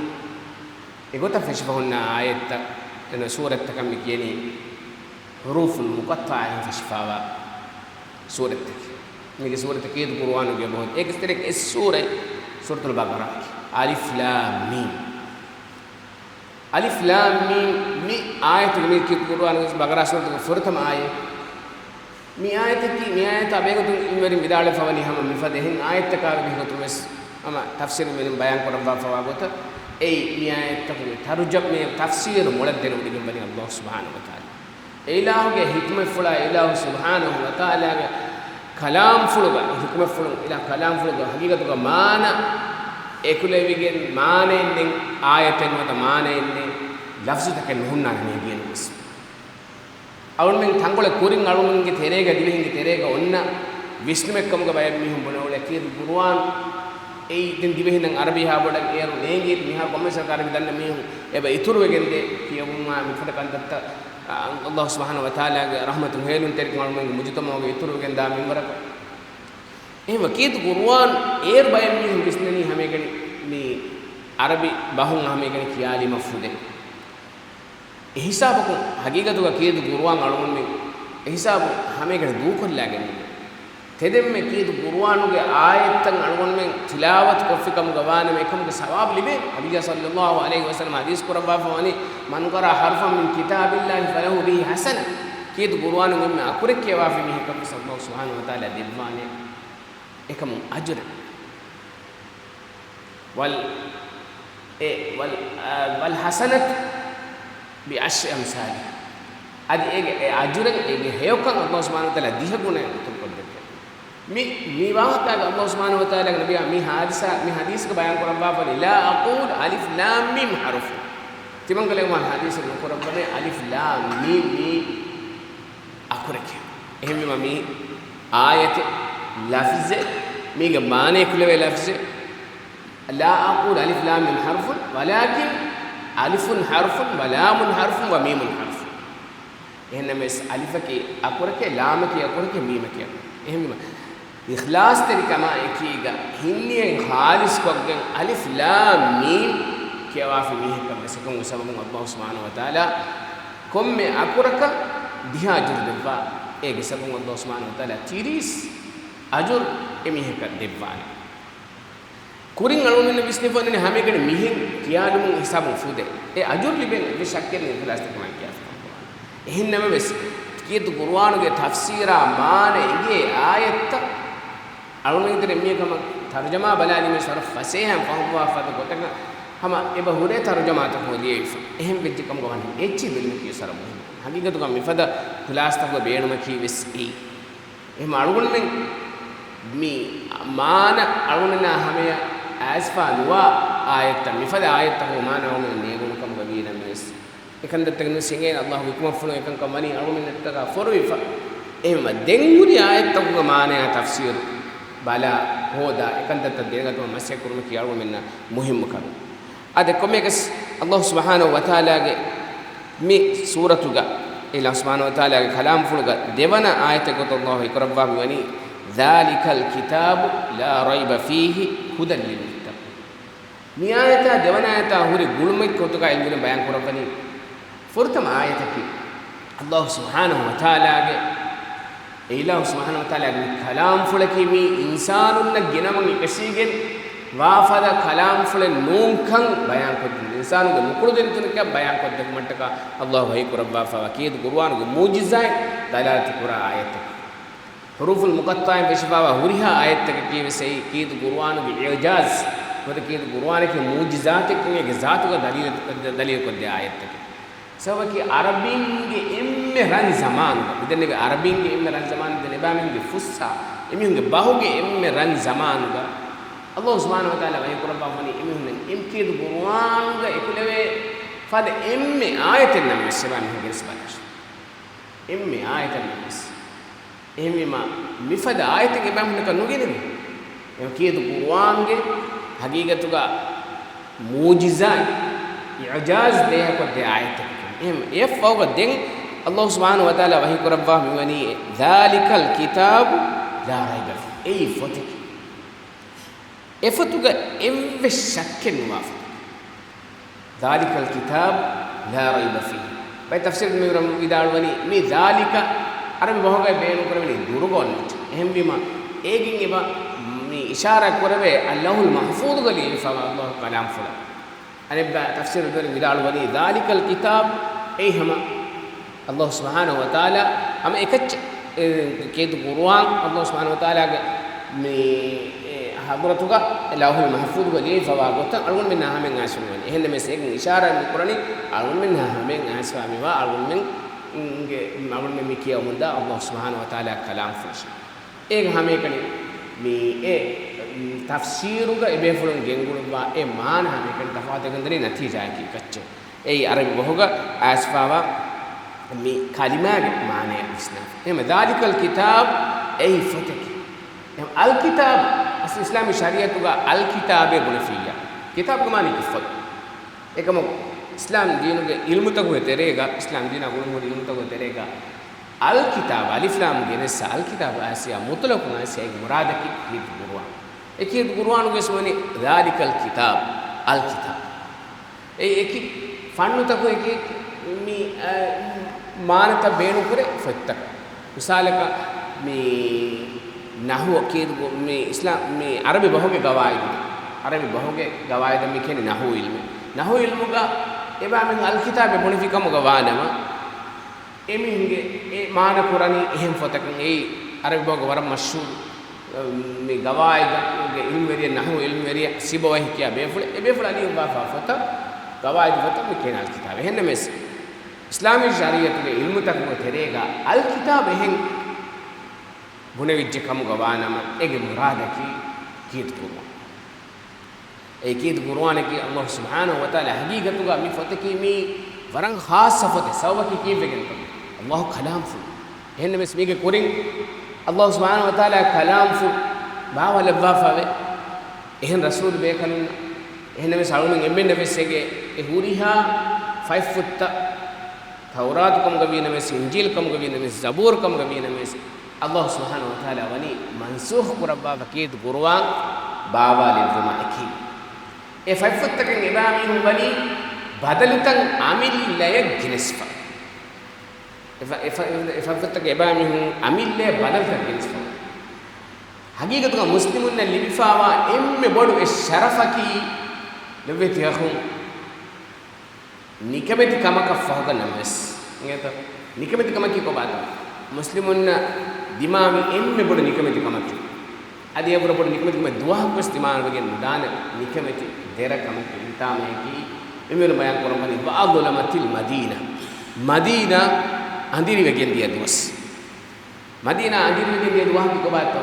އެގޮތަށް ފެށިފަ ހުންނަ އާޔަތްތައް، އެންމެ ސޫރަތްތަކަށް މި ކިޔަނީ ޙުރޫފުލް މުޤައްޠަޢާއިން ފެށިފައިވާ ސޫރަތްތަކެއް. މީގެ ސޫރަތަކީ ޤުރުއާނުގެ ބަހުން. އޭގެ ތެރޭގަ އެއް ސޫރަތް ސޫރަތުލް ބަޤަރާ. އަލިފް ލާމް މީމް. އަލިފް ލާމް މީމް މި އާޔަތުގެ މީ ކީރިތި ޤުރުއާނުގެ ބަޤަރާ ސޫރަތުގެ ފުރަތަމަ އާޔަތް. މި އާޔަތަކީ، މި އާޔަތާ ބެހޭގޮތުން އިލްމުވެރިން ވިދާޅުވެފަ ވަނީ ހަމަ މިފަދަ އެހެން އާޔަތްތަކާ ބެހޭގޮތުން ވެސް ހަމަ ތަފްސީރުވެރިން ބަޔާން ކުރައްވާފައިވާ ގޮތަށް، އެއީ މި އާޔަތްތަކުގެ ތަރުޖަމާ، މި ތަފްސީރު މޮޅަށް ދެނެވޮޑިގެން ވަނީ އައްލާހު ސުބްޙާނަހު ވަތަޢާލާ. އެއިލާހުގެ ޙިކުމަތްފުޅާ، އެއިލާހު ސުބްޙާނަހު ވަތަޢާލާގެ ކަލާމްފުޅުގަ، ޙިކުމަތްފުޅުން، އިލާ ކަލާމްފުޅުގަ ހަގީގަތުގަ މާނަ އެކުލެވިގެން، މާނައެއް ނެތް އާޔަތެއް ނުވަތަ މާނައެއް ނެތް ލަފްޒުތަކެއް ނުހުންނާނެ މީގެން ވެސް. އަޅުގަނޑުމެން ތަންކޮޅެއް ކުރިން އަޅުގަނޑުމެންގެ ތެރޭގަ، ދިވެހިންގެ ތެރޭގަ އޮންނަ ވިސްނުމެއް ކަމުގަ ބައެއް މީހުން ބުނެވުޅޭ ކީރިތި ޤުރުއާން އެއީ ދެން ދިވެހިންނަށް ޢަރަބި ހާ ބޮޑަށް އޭރު ނޭނގީ، މިހާރު ކޮންމެސް އަރަބި ދަންނަ މީހުން އެބަ އިތުރުވެގެންދޭ ކިޔެވުމާ މިފަދަ ކަންތައްތައް، އަ، އައްލާހު ސުބްޙާނަހު ވަތަޢާލާގެ ރަޙްމަތުން ހޭލުންތެރިކަން އަޅުގަނޑުމެންގެ މުޖުތަމަޢުގަ އިތުރުވެގެންދާ މިންވަރަކަށް. އެހެންވެ ކީރިތި ޤުރުއާން އޭރު ބައެއް މީހުން ވިސްނަނީ ހަމައެކަނި މި ޢަރަބި ބަހުން ހަމައެކަނި ކިޔާލީމަ ފުދޭ. އެހިސާބަކުން ހަގީގަތުގަ ކީރިތި ޤުރުއާން އަޅުގަނޑުމެން އެހިސާބު ހަމައެކަނި ދޫކޮށްލާގެން އިންނަ. ތެދެންމެ ކީރިތި ޤުރުއާނުގެ އާޔަތްތައް އަޅުގަނޑުމެން ތިލާވަތު ކޮށްފި ކަމުގަ ވާނަމަ އެކަމުގެ ސަވާބު ލިބޭ. ނަބިއްޔާ ޞައްލައްލާހު ޢަލައިހި ވަސައްލަމަ ޙަދީޘް ކުރައްވާފަ ވަނީ، "من قرأ حرفا من كتاب الله فله به حسنة." ކީރިތި ޤުރުއާނުގެ އެންމެ އަކުރެއް ކިޔަވާފި މީހަކަށްވެސް ﷲ ސުބްޙާނަހޫ ވަތަޢާލާ ދެއްވާނެ އެކަމުން އަޖުރެއް. ވަލް، އެ، ވަލް، އާ، والحسنة بعشر أمثالها. އަދި އޭގެ އެ އަޖުރެއް، އޭގެ ހެޔޮކަން ﷲ ސުބްޙާނަހޫ ވަތަޢާލާ ދިހަ ގުނައެއް އިތުރުކޮށްދެއްވޭ. މި، މި ވާހަކައިގަ ﷲ ސުބްޙާނަހޫ ވަތަޢާލާގެ ނަބިއްޔާ މި ޙާދިސާ، މި ޙަދީޘްގަ ބަޔާން ކުރައްވާފަ ވަނީ، "لا أقول ألف لام ميم حرف." ތިމަންކަލޭގެފާނު ޙަދީޘެއް ނުކުރައްވަމޭ، އަލިފް ލާމް މީމް މީ އަކުރެކޭ. އެހެންވީމަ މީ އާޔަތެއް، ލަފްޒެއް، މީގެ މާނައެއް ކުލެވޭ ލަފްޒެއް. "لا أقول ألف لام ميم حرف ولكن ألف حرف ولام حرف وميم حرف." އެހެންނަމަވެސް އަލިފަކީ އަކުރެކޭ، ލާމަކީ އަކުރެކޭ، މީމަކީ އަކުރެކޭ. އެހެންވީމަ އިޚްލާޞްތެރިކަމާ އެކީގަ ހިންނިޔަތް ޚާލިޞްކޮށްގެން އަލިފް ލާމް މީމް ކިޔަވާފި މީހަކަށް ވެސް އެކަމުގެ ސަބަބުން ﷲ ސުބްޙާނަހޫ ވަތަޢާލާ ކޮންމެ އަކުރަކަށް ދިހަ އަޖުރު ދެއްވާ. އޭގެ ސަބަބުން ﷲ ސުބްޙާނަހޫ ވަތަޢާލާ ތިރީސް އަޖުރު އެމީހަކަށް ދެއްވާނެ. ކުރިން އަޅުގަނޑުމެންނަށް ވިސްނިފަ އޮންނަނީ ހަމައެކަނި މިހެން ކިޔާލުމުން ހިސާބުން ފުދޭ. އެ އަޖުރު ލިބޭނެ އެއްވެސް ޝައްކެއް ނެތް އިޚްލާޞްތެރިކަމާ ކިޔާފަ. އެހެންނަމަވެސް، ކީރިތި ޤުރުއާނުގެ ތަފްސީރާ މާނަ އެނގޭ އާޔަތްތައް އަޅުގަނޑުމެން ތެރެ މި ކަމަށް ތަރުޖަމާ ބަލާލީމަވެސް ވަރަށް ފަސޭހައިން ފަހުމުވާ ފަދަ ގޮތަކަށް ހަމަ އެބަ ހުރޭ ތަރުޖަމާތަކުން ލިޔެވިފަ. އެހެން ވެއްޖެ ކަމުގަ ވަނީ އެއްޗެއް ބެލުމަކީ ވަރަށް މުހިންމު. ހަގީގަތުގަ މިފަދަ ޚުލާޞަތަކުގެ ބޭނުމަކީ ވެސް އެއީ. އެހެން އަޅުގަނޑުމެން މި މާނަ އަޅުގަނޑުމެންނާ ހަމަޔަށް އައިސްފާ ނުވާ އާޔަތްތައް، މިފަދަ އާޔަތްތަކުގެ މާނަ އަޅުގަނޑުމެން ނޭނގުނު ކަމުގަ ވީނަމަވެސް، އެކަންތައްތަކެއް ނުވެސް އެނގޭނެ. ﷲގެ ޙިކުމަތްފުޅުން އެކަންކަން ވަނީ އަޅުގަނޑުމެންނަށްޓަކާ ފޮރުވިފަ. އެހެންވީމަ ދެން ހުރި އާޔަތްތަކުގެ މާނަޔާ ތަފްސީރު ބަލާ ހޯދާ އެކަންތައްތައް ދެނެގަތުމަށް މަސައްކަތް ކުރުމަކީ އަޅުގަނޑުމެންނަށް މުހިންމު ކަމެއް. އާދެ، ކޮންމެއަކަސް ﷲ ސުބްޙާނަހޫ ވަތަޢާލާގެ މި ސޫރަތުގަ، އެ ﷲ ސުބްޙާނަހޫ ވަތަޢާލާގެ ކަލާމްފުޅުގަ ދެވަނަ އާޔަތެއް ގޮތަށް ﷲ ހީކުރައްވާ މިވަނީ، "ذلك الكتاب لا ريب فيه هدى للمتقين." މި އާޔަތާ ދެވަނަ އާޔަތާ ހުރި ގުޅުމެއް ގޮތުގަ ޢިލްމުވެރިން ބަޔާން ކުރައްވަނީ، ފުރަތަމަ އާޔަތަކީ، ﷲ ސުބްޙާނަހޫ ވަތަޢާލާގެ، އެ އިލާހު ސުބްޙާނަހޫ ވަތަޢާލާގެ މި ކަލާމްފުޅަކީ މީ އިންސާނުންނަށް ގިނަވަން އެކަށީގެން ވާފަދަ ކަލާމްފުޅެއް ނޫންކަން ބަޔާންކޮށްދިނުން، އިންސާނުންގެ ނުކުޅުދިންތަކަށް ބަޔާންކޮށްދެއްވުމަށްޓަކާ ﷲ ވަޙީ ކުރައްވާފައިވާ ކީރިތި ޤުރުއާނުގެ މުޢުޖިޒާތް ދަލާލަތު ކުރާ އާޔަތެއް. ޙުރޫފުލް މުޤައްޠަޢާއިން ފެށިފައިވާ ހުރިހާ އާޔަތްތަކަކީ ވެސް އެއީ ކީރިތި ޤުރުއާނުގެ އިޢުޖާޒް. ނުވަތަ ކީރިތި ޤުރުއާނަކީ މުޢުޖިޒާތެއްކަން އޭގެ ޒާތުގަ ދަލީލު، ދަލީލުކޮށްދޭ އާޔަތްތަކެއް. ސަބަބަކީ ޢަރަބީންގެ އެންމެ ރަން ޒަމާނުގަ، މިދެންނެވި ޢަރަބީންގެ އެންމެ ރަން ޒަމާނު، މިދެން އެބައިމީހުންގެ ފުއްސާ، އެމީހުންގެ ބަހުގެ އެންމެ ރަން ޒަމާނުގަ، ﷲ ސުބްޙާނަހޫ ވަތަޢާލާ ވަޙީކުރައްވާފަވަނީ އެމީހުންނަށް އެ ކީރިތި ޤުރުއާނުގަ އެކުލެވޭ ފަދަ އެންމެ އާޔަތެއް ނަމަވެސް އެބައިމީހުން ގެނެސް ބަލާށި. އެންމެ އާޔަތެއް ނަމަވެސް. އެހެންވީމަ، މިފަދަ އާޔަތެއް އެބައިމީހުންނަކަށް ނުގެނެވޭ. އެ ކީރިތި ޤުރުއާންގެ ހަގީގަތުގަ މުޢުޖިޒާތް، އިޢުޖާޒް ދޭހަކޮށްދޭ އާޔަތެއް. އެހެން އެއަށްފަހުގަ ދެން ﷲ ސުބްޙާނަހޫ ވަތަޢާލާ ވަޙީކުރައްވާ މިވަނީ، "ذلك الكتاب لا ريب فيه." އެއީ ފޮތެކޭ. އެފޮތުގަ އެއްވެސް ޝައްކެއް ނުވާ ފޮތެކޭ. ذلك الكتاب لا ريب فيه. ބައެއް ތަފްސީރު މިވަރަށް ވިދާޅުވަނީ، މި ذلك ޢަރަބި ބަހުގައި ބޭނުންކުރެވެނީ ދުރުގަ އޮންނަ އެއްޗެއް. އެހެންވީމަ، އޭގެން އެބަ މި އިޝާރާތް ކުރެވޭ އައްލައުޙުލް މަޙްފޫޡުގަ ލިޔެވިފައިވާ ﷲ ކަލާމްފުޅަށް. އަނެއްބައި ތަފްސީރު މިވަރަށް ވިދާޅުވަނީ، ذلك الكتاب، އެއީ ހަމަ ﷲ ސުބްޙާނަހޫ ވަތަޢާލާ ހަމަ އެކައްޗެއް، އެ، ކީރިތި ޤުރުއާން ﷲ ސުބްޙާނަހޫ ވަތަޢާލާގެ މި، އެ، ޙަޟްރަތުގަ ލައުޙުލް މަޙްފޫޡުގަ ލިޔެވިފައިވާ ގޮތަށް އަޅުގަނޑުމެންނާ ހަމައަށް އައިސްފަ މިވަނީ. އެހެންނަމަވެސް އޭގެން އިޝާރާތް މި ކުރަނީ އަޅުގަނޑުމެންނާ ހަމައަށް އައިސްފަ މިވާ އަޅުގަނޑުމެން، ގެ، އަޅުގަނޑުމެން މި ކިޔަވަމުންދާ ﷲ ސުބްޙާނަހޫ ވަތަޢާލާ ކަލާމްފުޅަށް. އޭގެ ހަމައެކަނި މި އެ، ތަފްސީރުގަ އެބޭފުޅުން ގެންގުޅުއްވާ އެ މާނަ ހަމައެކަނި ތަފާތުކަން ދަނީ ނަތީޖާއަކީ ކައްޗެއް. އެއީ އަރަބި ބަހުގަ އައިސްފައިވާ މި ކަލިމާގެ މާނަޔަށް ވިސްނާފަ. އެހެންވެ، ذلك الكتاب، އެއީ ފޮތެކޭ. އެހެން އަލް ކިތާބު، އަސްލު އިސްލާމީ ޝަރީޢަތުގަ އަލް ކިތާބޭ ބުނެފިއްޔާ. ކިތާބުގެ މާނައަކީ ފޮތް. އެކަމަކު، އިސްލާމް ދީނުގެ ޢިލްމުތަކުގެ ތެރޭގަ، އިސްލާމް ދީނާ ގުޅުންހުރި ޢިލްމުތަކުގެ ތެރޭގަ، އަލް ކިތާބު، އަލިފްލާމް ގެނެއްސަ، އަލް ކިތާބު އާސިޔާ މުތުލަޤުން އާސިޔާގެ މުރާދަކީ ކީރިތި ޤުރުއާން. އެ ކީރިތި ޤުރުއާނުގެ ވެސް ވަނީ ذلك الكتاب. އަލްކިތާބު. އެ އެކި ފަންނުތަކު އެކި މި، އަ، މާނަތައް ބޭނުންކުރޭ ފޮތްތަކަށް. މިސާލަކަށް މި ނަހުވަ ކީރި މި އިސްލާމް މި ޢަރަބި ބަހުގެ ގަވާއިދު. ޢަރަބި ބަހުގެ ގަވާއިދަށް މި ކިޔަނީ ނަހުވު ޢިލްމު. ނަހުވު ޢިލްމުގަ އެބައިމީހުން އަލްކިތާބެއް ބުނެފި ކަމުގަ ވާނަމަ، އެމީހުންގެ އެ މާނަ ކުރަނީ އެހެން ފޮތަކަށް. އެއީ ޢަރަބި ބަހުގެ ވަރަށް މަޝްހޫރު، މި ގަވާއިދުގެ ޢިލްމުވެރިޔާ، ނަހުވު ޢިލްމުވެރިޔާ ސިބަވައިހި ކިޔާ ބޭފުޅެއް، އެ ބޭފުޅާ ލިޔުއްވާފާ ފޮތަށް، ގަވާއިދު ފޮތަށް މި ކިޔަނީ އަލްކިތާބު. އެހެންނަމަވެސް، އިސްލާމީ ޝަރީޢަތުގެ ޢިލްމުތަކުގެ ތެރޭގަ އަލްކިތާބު އެހެން ބުނެވިއްޖެ ކަމުގަ ވާނަމަ، އޭގެ މުރާދަކީ ކީރިތި ޤުރުއާން. އެ ކީރިތި ޤުރުއާނަކީ ﷲ ސުބްޙާނަހޫ ވަތަޢާލާ ޙަޤީޤަތުގަ މި ފޮތަކީ މީ ވަރަށް ޚާއްޞަ ފޮތެއް. ސަބަބަކީ ކީއްވެގެންތޯ؟ ﷲ ކަލާމްފުޅު. އެހެންނަމަވެސް މީގެ ކުރިން ﷲ ސުބްޙާނަހޫ ވަތަޢާލާ ކަލާމްފުޅު ބާވާލައްވާފަވޭ. އެހެން ރަސޫލު ބޭކަލުން، އެހެންނަމަވެސް އަޅުގަނޑުމެން އެންމެންނަށް ވެސް އެނގޭ އެ ހުރިހާ ފަތްފުށްތައް، ތައުރާތު ކަމުގަ ވީނަމަވެސް، އިންޖީލް ކަމުގަ ވީނަމަވެސް، ޒަބޫރު ކަމުގަ ވީނަމަވެސް، ﷲ ސުބްޙާނަހޫ ވަތަޢާލާ ވަނީ މަންސޫޚް ކުރައްވާފަ ކީރިތި ޤުރުއާން ބާވާލެއްވުމާ އެކީ. އެ ފަތްފުށްތަކަށް އެބައިމީހުން ވަނީ ބަދަލުތައް އަމިއްލަޔަށް ގެނެސްފަ. އެ ފަ-، އެ ފަ-، އެ ފަތްފުށްތަކަށް އެބައިމީހުން އަމިއްލަޔަށް ބަދަލުތައް ގެނެސްފަ. ޙަޤީޤަތުގަ މުސްލިމުންނަށް ލިބިފާވާ އެންމެ ބޮޑު އެއް ޝަރަފަކީ ލޮބުވެތި އަޚުން، ނިކަމެތި ކަމަކަށް ފަހުގަ ނަމަވެސް. އިނގޭތަ؟ ނިކަމެތި ކަމަކީ ކޮބާތަ؟ މުސްލިމުންނަށް ދިމާވި އެންމެ ބޮޑު ނިކަމެތި ކަމަކީ. އަދި އެވަރަށް ބޮޑު ނިކަމެތި ކަމެއް ދުވަހަކުވެސް ދިމާވެގެން ނުދާނެ ނިކަމެތި ދެރަ ކަމަކީ ހިތާމަޔަކީ. އެމީރު ބަޔާން ކުރަން ވަނީ، ވައަޒުލަމަތިލް މަދީނަ. މަދީނާ އަނދިރިވެގެން ދިޔަ ދުވަސް. މަދީނާ އަނދިރިވެގެން ދިޔަ ދުވަހަކީ ކޮބާތޯ؟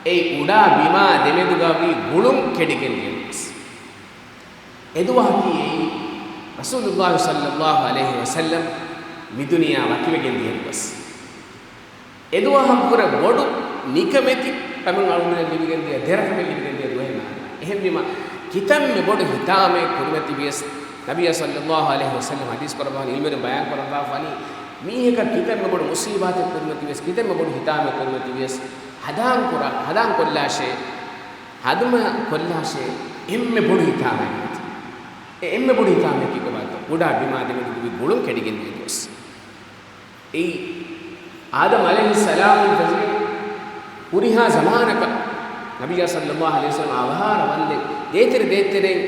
އެއީ އުޑާ ބިމާ ދެމެދުގަ ވީ ގުޅުން ކެޑިގެން ދިޔަ ދުވަސް. އެދުވަހަކީ އެއީ ރަސޫލުﷲ ޞައްލަﷲ ޢަލައިހި ވަސައްލަމް މިދުނިޔާ ވަކިވެގެން ދިޔަ ދުވަސް. އެދުވަހަށްވުރެ ބޮޑު ނިކަމެތި ކަމެއް އަޅުގަނޑުމެންނަށް ލިބިގެން ދިޔަ ދެރަކަމެއް ލިބިގެން ދިޔަ ދުވަހެއް ނާންނާނެ. އެހެންވީމަ، ކިތަންމެ ބޮޑު ހިތާމައެއް ކުރިމަތިވިޔަސް، ނަބިއްޔާ ޞައްލަﷲ ޢަލައިހި ވަސައްލަމް ޙަދީޘް ކުރައްވާފަ ވަނީ، ޢިލްމުވެރިން ބަޔާން ކުރައްވާފަ ވަނީ، މީހަކަށް ކިތަންމެ ބޮޑު މުޞީބާތެއް ކުރިމަތިވިޔަސް، ކިތަންމެ ބޮޑު ހިތާމައެއް ކުރިމަތިވިޔަސް، ހަދާން ކުރާ، ހަދާން ކޮށްލާށޭ، ހަދުމަ ކޮށްލާށޭ، އެންމެ ބޮޑު ހިތާމައެއް ނެތި. އެ އެންމެ ބޮޑު ހިތާމައަކީ ކޮބާތޯ؟ އުޑާ ބިމާ ދެމެދުގައި ގުޅުން ކެޑިގެން ދިޔަ ދުވަސް. އެއީ، އާދަމް ޢަލައިހިއްސަލާމުން ފެށިގެން ހުރިހާ ޒަމާނަކަށް ނަބިއްޔާ ޞައްލަﷲ ޢަލައިހި ވަސައްލަމް އަވަހާރަ ވަންދެން ދޭތެރެ ދޭތެރެއިން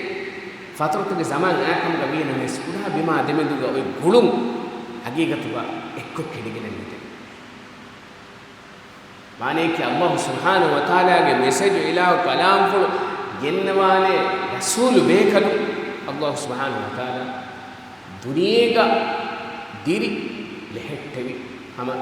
ފަތުރަތުގެ ޒަމާން އައިކަމުގަ ވީނަމަވެސް، އުޑާ ބިމާ ދެމެދުގަ އޮތް ގުޅުން ހަގީގަތުގަ އެއްކޮށް ކެޑިގެނެއް ނެތެވެ. މާނަޔަކީ، ﷲ ސުބްޙާނަހޫ ވަތަޢާލާގެ މެސެޖު، އިލާހު ކަލާމްފުޅު ގެންނަވާނެ ރަސޫލު ބޭކަލުން ﷲ ސުބްޙާނަހޫ ވަތަޢާލާ ދުނިޔޭގަ ދިރި ލެހެއްޓެވި ހަމަ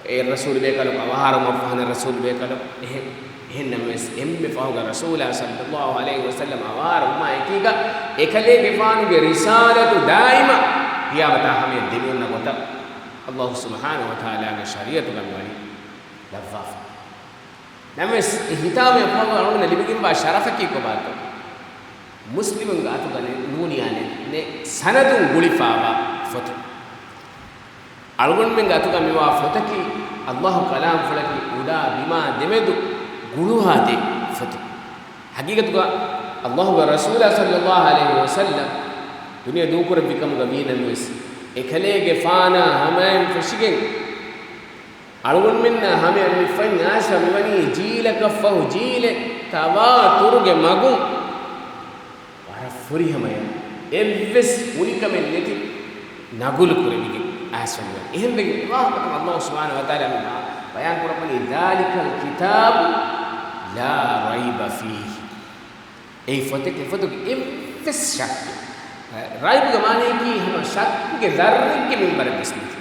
އެ ރަސޫލު ބޭކަލަކު އަވަހާރަވުމަށްފަހުން ރަސޫލު ބޭކަލަކު އެހެން، އެހެންނަމަވެސް އެންމެ ފަހުގަ ރަސޫލާ ޞައްލަﷲ ޢަލައިހި ވަސައްލަމް އަވަހާރަވުމާ އެކީގަ އެކަލޭގެފާނުގެ ރިސާލަތު ދާއިމަށް ޤިޔާމަތާ ހަމަޔަށް ދެމިއޮންނަ ގޮތަށް ﷲ ސުބްޙާނަހޫ ވަތަޢާލާގެ ޝަރީޢަތުގަ މިވަނީ ލައްވާފަ. ނަމަވެސް، އެ ހިތާމަޔަށް ފަހު އަޅުގަނޑަށް ލިބިގެންވާ ޝަރަފަކީ ކޮބާތޯ؟ މުސްލިމުންގެ އަތުގަ ނެ-، ނޫނިޔާ ނެ-، ނެ-، ސަނަދުން ގުޅިފާވާ ފޮތެއް. އަޅުގަނޑުމެންގެ އަތުގަ މިވާ ފޮތަކީ، ﷲ ކަލާމްފުޅަކީ އުޑާ ބިމާ ދެމެދު ގުޅުވާދޭ ފޮތެއް. ހަގީގަތުގަ ﷲގެ ރަސޫލާ ޞައްލަﷲ ޢަލައިހި ވަސައްލަމް ދުނިޔެ ދޫކުރެއްވި ކަމުގަ ވީނަމަވެސް، އެކަލޭގެފާނާ ހަމައިން ފެށިގެން، އަޅުގަނޑުމެންނާ ހަމަޔަށް މި ފަތް އާސަ މިވަނީ ޖީލަކަށްފަހު ޖީލެއް ތަވާތުރުގެ މަގުން ވަރަށް ފުރިހަމަޔަށް އެއްވެސް އުނިކަމެއް ނެތި ނަގުލު ކުރެވިގެން އައިސްފަ މިވަނީ. އެހެންވެގެން އެ ވާހަކަތައް ﷲ ސުބްޙާނަހޫ ވަތަޢާލާ މި ބަޔާން ކުރައްވަނީ، ذَٰلِكَ الْكِتَابُ لَا رَيْبَ فِيهِ. އެއީ ފޮތެއް، އެ ފޮތުގެ އެއްވެސް ޝައްކެއް، ރައިބުގެ މާނަޔަކީ ހަމަ ޝައްކުގެ ޛައްރެއްގެ މިންވަރެއްވެސް ނެތި.